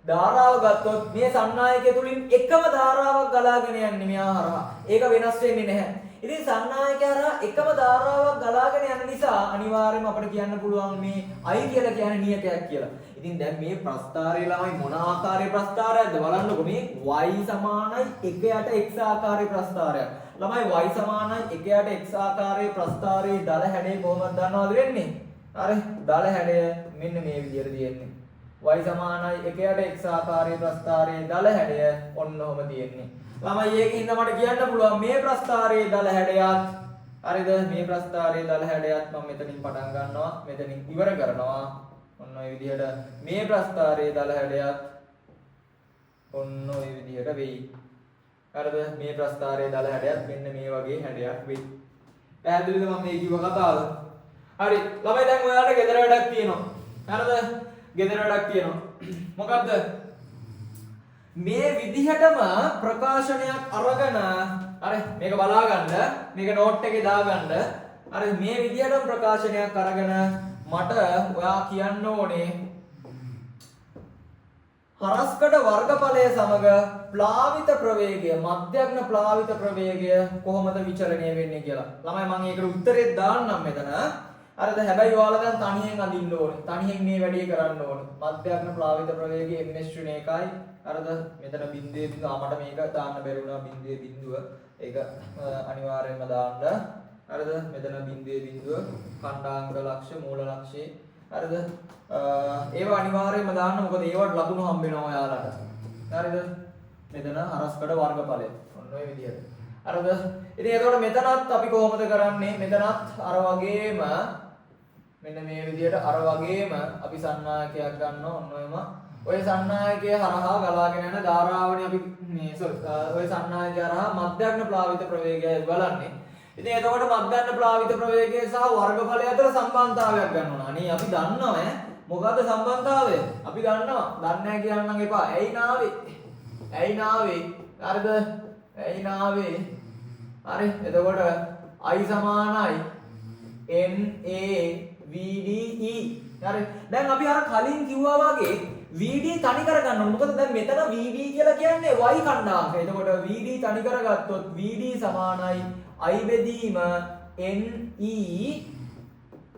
ධාරාව ගත්තොත් මේ සන්නායකය තුලින් එකම ධාරාවක් ගලාගෙන යන්නේ මෙයා හරහා. ඒක වෙනස් වෙන්නේ නැහැ. ඉතින් සන්නායකය හරහා එකම ධාරාවක් ගලාගෙන යන නිසා අනිවාර්යයෙන්ම අපිට කියන්න පුළුවන් මේ I කියලා කියන්නේ නියතයක් කියලා. ඉතින් දැන් මේ ප්‍රස්ථාරය ළමයි මොන ආකාරයේ ප්‍රස්ථාරයක්ද බලන්නකෝ. මේ y සමානයි 1 යට x ආකාරයේ ප්‍රස්ථාරයක්. ළමයි y සමානයි 1 යට x ආකාරයේ ප්‍රස්ථාරයේ දල හැඩය කොහොමද දන්නවද වෙන්නේ? හරි, දල හැඩය මෙන්න මේ විදිහට තියෙන්නේ. Y සමානයි 1 යට x ආකාරයේ ප්‍රස්ථාරයේ දල හැඩය ඔන්න ඔහොම තියෙන්නේ. ළමයි ඒකින් මට කියන්න පුළුවන් මේ ප්‍රස්ථාරයේ දල හැඩයත් හරිද? මේ ප්‍රස්ථාරයේ දල හැඩයත් මම මෙතනින් පටන් ගන්නවා, මෙතනින් ඉවර කරනවා. ඔන්න ඔය විදිහට මේ ප්‍රස්ථාරයේ දල හැඩයත් ඔන්න ඔය විදිහට වෙයි. හරිද? මේ ප්‍රස්ථාරයේ දල හැඩයත් මෙන්න මේ වගේ හැඩයක් වෙයි. පැහැදිලිද මම මේ කිව්ව කතාව? හරි ළමයි දැන් ඔයාලට ගෙදර වැඩක් තියෙනවා. හරිද? ගෙදර වැඩක් තියෙනවා. මොකද්ද? මේ විදිහටම ප්‍රකාශනයක් අරගෙන හරි මේක බලා ගන්න, මේක නෝට් එකේ දාගන්න. හරි මේ විදිහටම ප්‍රකාශනයක් අරගෙන මට ඔයා කියන්න ඕනේ හරස්කඩ වර්ගඵලය සමග ප්ලාවිත ප්‍රවේගය, මධ්‍යග්න ප්ලාවිත ප්‍රවේගය කොහොමද විචලනය වෙන්නේ කියලා. ළමයි මම ඒකට උත්තරේ දාන්නම් මෙතන. හරිද? හැබැයි ඔයාලා දැන් තනියෙන් අඳින්න ඕනේ. තනියෙන් මේ වැඩේ කරන්න ඕනේ. මධ්‍යග්න ප්ලාවිත ප්‍රවේගය ms 1යි. හරිද? මෙතන බිඳුවේ බිඳුව මට මේක දාන්න බැරි වුණා. බිඳුවේ බිඳුව. ඒක අනිවාර්යයෙන්ම දාන්න. හරිද? මෙතන බිඳුවේ බිඳුව ඛණ්ඩාංග ලක්ෂ්‍ය මූල ලක්ෂ්‍ය. හරිද? ඒවා අනිවාර්යයෙන්ම දාන්න, මොකද ඒවට ලකුණු හම්බ වෙනවා ඔයාලට. හරිද? මෙතන හරස්කඩ වර්ගඵලය. ඔන්න ඔය විදිහට. හරිද? ඉතින් එතකොට මෙතනත් අපි කොහොමද කරන්නේ? මෙතනත් අර වගේම මෙන්න මේ විදිහට අර වගේම අපි සන්නායකයක් ගන්නවා. ඔන්න ඔයම ඔය සන්නායකය හරහා ගලාගෙන යන ධාරාවනේ අපි මේ සෝරි ඔය සන්නායකය හරහා මධ්‍යග්න ප්ලාවිත ප්‍රවේගයයි බලන්නේ. ඉතින් එතකොට මධ්‍යග්න ප්ලාවිත ප්‍රවේගය සහ වර්ගඵලය අතර සම්බන්ධතාවයක් ගන්න ඕන. අනේ අපි දන්නවා ඈ මොකද්ද සම්බන්ධතාවය? අපි දන්නවා. දන්නේ නැහැ කියන්නම් එපා. ඇයි නාවේ? ඇයි නාවේ? හරිද? ඇයි නාවේ? හරි. එතකොට I සමානයි N A V D E. හරි. දැන් අපි අර කලින් කිව්වා වගේ VD තනි කරගන්න ඕන. මොකද දැන් මෙතන VD කියලා කියන්නේ Y ඛණ්ඩාංක. එතකොට VD තනි කරගත්තොත් VD සමානයි I බෙදීම N E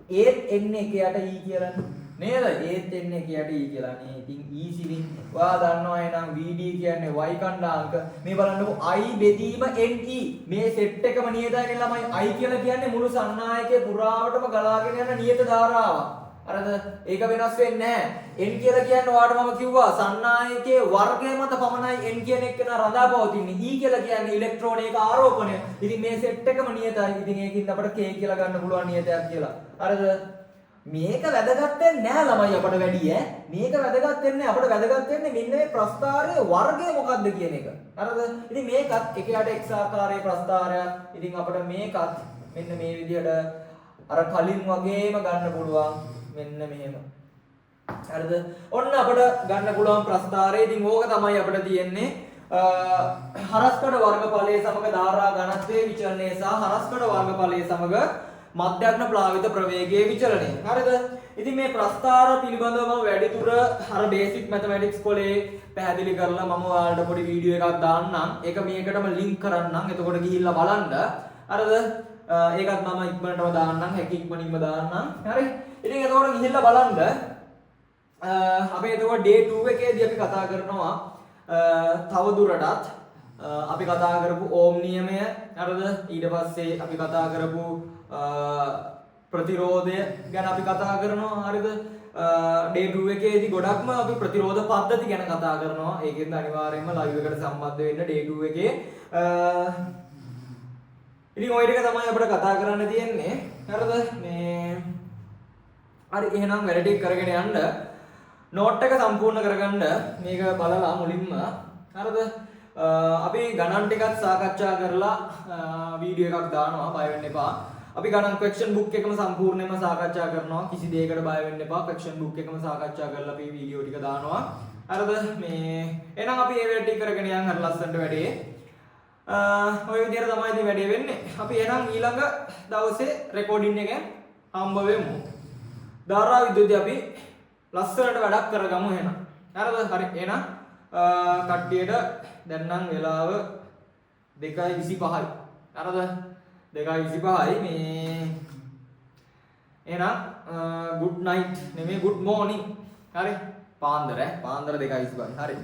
ඒත් N එක යට E කියලානේ. නේද? ඒත් N එක යට E කියලා නේ. ඉතින් ඊසිලින් ඔයා දන්නවා එහෙනම් VD කියන්නේ Y ඛණ්ඩාංක. මේ බලන්නකෝ I බෙදීම NE මේ සෙට් එකම නියතයි නේ ළමයි. I කියලා කියන්නේ මුළු සන්නායකයේ පුරාවටම ගලාගෙන යන නියත ධාරාවක්. අරද ඒක වෙනස් වෙන්නේ නැහැ. N කියලා කියන්නේ ඔයාලට මම කිව්වා සන්නායකයේ වර්ගය මත පමණයි N කියන එක න රඳා පවතින්නේ. E කියලා කියන්නේ ඉලෙක්ට්‍රෝනයක ආරෝපණය. ඉතින් මේ සෙට් එකම නියතයි. ඉතින් ඒකින්ද අපිට K කියලා ගන්න පුළුවන් නියතයක් කියලා. හරිද? මේක වැදගත් වෙන්නේ නෑ ළමයි අපට වැඩි ඈ. මේක වැදගත් වෙන්නේ අපට වැදගත් වෙන්නේ මෙන්න මේ ප්‍රස්ථාරයේ වර්ගය මොකද්ද කියන එක. හරිද? ඉතින් මේකත් එක යට x ආකාරයේ ප්‍රස්ථාරයක්. ඉතින් අපට මේකත් මෙන්න මේ විදිහට අර කලින් වගේම ගන්න පුළුවන්. මෙන්න මෙහෙම. හරිද? ඔන්න අපට ගන්න පුළුවන් ප්‍රස්ථාරය. ඉතින් ඕක තමයි අපිට තියෙන්නේ. හරස්කඩ වර්ගඵලයේ සමග ධාරා ඝනත්වයේ විචලනය සහ හරස්කඩ වර්ගඵලයේ සමග මධ්‍යග්න ප්ලාවිත ප්‍රවේගයේ විචලනය. හරිද? ඉතින් මේ ප්‍රස්ථාර පිළිබඳව මම වැඩිදුර අර බේසික් මැතමැටික්ස් කොලේ පැහැදිලි කරලා මම ඔයාලට පොඩි වීඩියෝ එකක් දාන්නම්. ඒක මේකටම ලින්ක් කරන්නම්. එතකොට ගිහිල්ලා බලන්න. හරිද? ඒකත් මම ඉක්මනටම දාන්නම්. හැකි ඉක්මනින්ම දාන්නම්. හරි? ඉතින් එතකොට ගිහිල්ලා බලන්න. අපි එතකොට ඩේ 2 එකේදී අපි කතා කරනවා තව දුරටත් අපි කතා කරපු ඕම් නියමය, හරිද? ඊට පස්සේ අපි කතා කරපු ප්‍රතිරෝධය ගැන අපි කතා කරනවා, හරිද? ඩේ 2 එකේදී ගොඩක්ම අපි ප්‍රතිරෝධ පද්ධති ගැන කතා කරනවා. ඒකෙන්ද අනිවාර්යයෙන්ම ලයිව් එකට සම්බන්ධ වෙන්න ඩේ 2 එකේ. ඉතින් ඔය ටික තමයි අපිට කතා කරන්න තියෙන්නේ. හරිද? මේ හරි එහෙනම් වැඩ ටික කරගෙන යන්න. නෝට් එක සම්පූර්ණ කරගන්න මේක බලලා මුලින්ම. හරිද? අපි ගණන් ටිකක් සාකච්ඡා කරලා වීඩියෝ එකක් දානවා, බය වෙන්න එපා. අපි ගණන් ක්වෙස්චන් බුක් එකම සම්පූර්ණයෙන්ම සාකච්ඡා කරනවා. කිසි දෙයකට බය වෙන්න එපා. ක්වෙස්චන් බුක් එකම සාකච්ඡා කරලා අපි වීඩියෝ ටික දානවා. හරිද? මේ එහෙනම් අපි ඒ වැඩ ටික කරගෙන යන් හරි ලස්සනට වැඩේ. ඔය විදිහට තමයි ඉතින් වැඩේ වෙන්නේ. අපි එහෙනම් ඊළඟ දවසේ රෙකෝඩින් එකෙන් හම්බ වෙමු. ධාරා විද්‍යුතය අපි ලස්සනට වැඩක් කරගමු එහෙනම්. හරිද? හරි එහෙනම් කට්ටියට දැන් නම් වෙලාව 2:25යි. හරිද? 2:25යි. මේ එහෙනම් ගුඩ් නයිට් නෙමෙයි ගුඩ් මෝර්නිං. හරි? පාන්දර ඈ පාන්දර 2:25යි. හරි.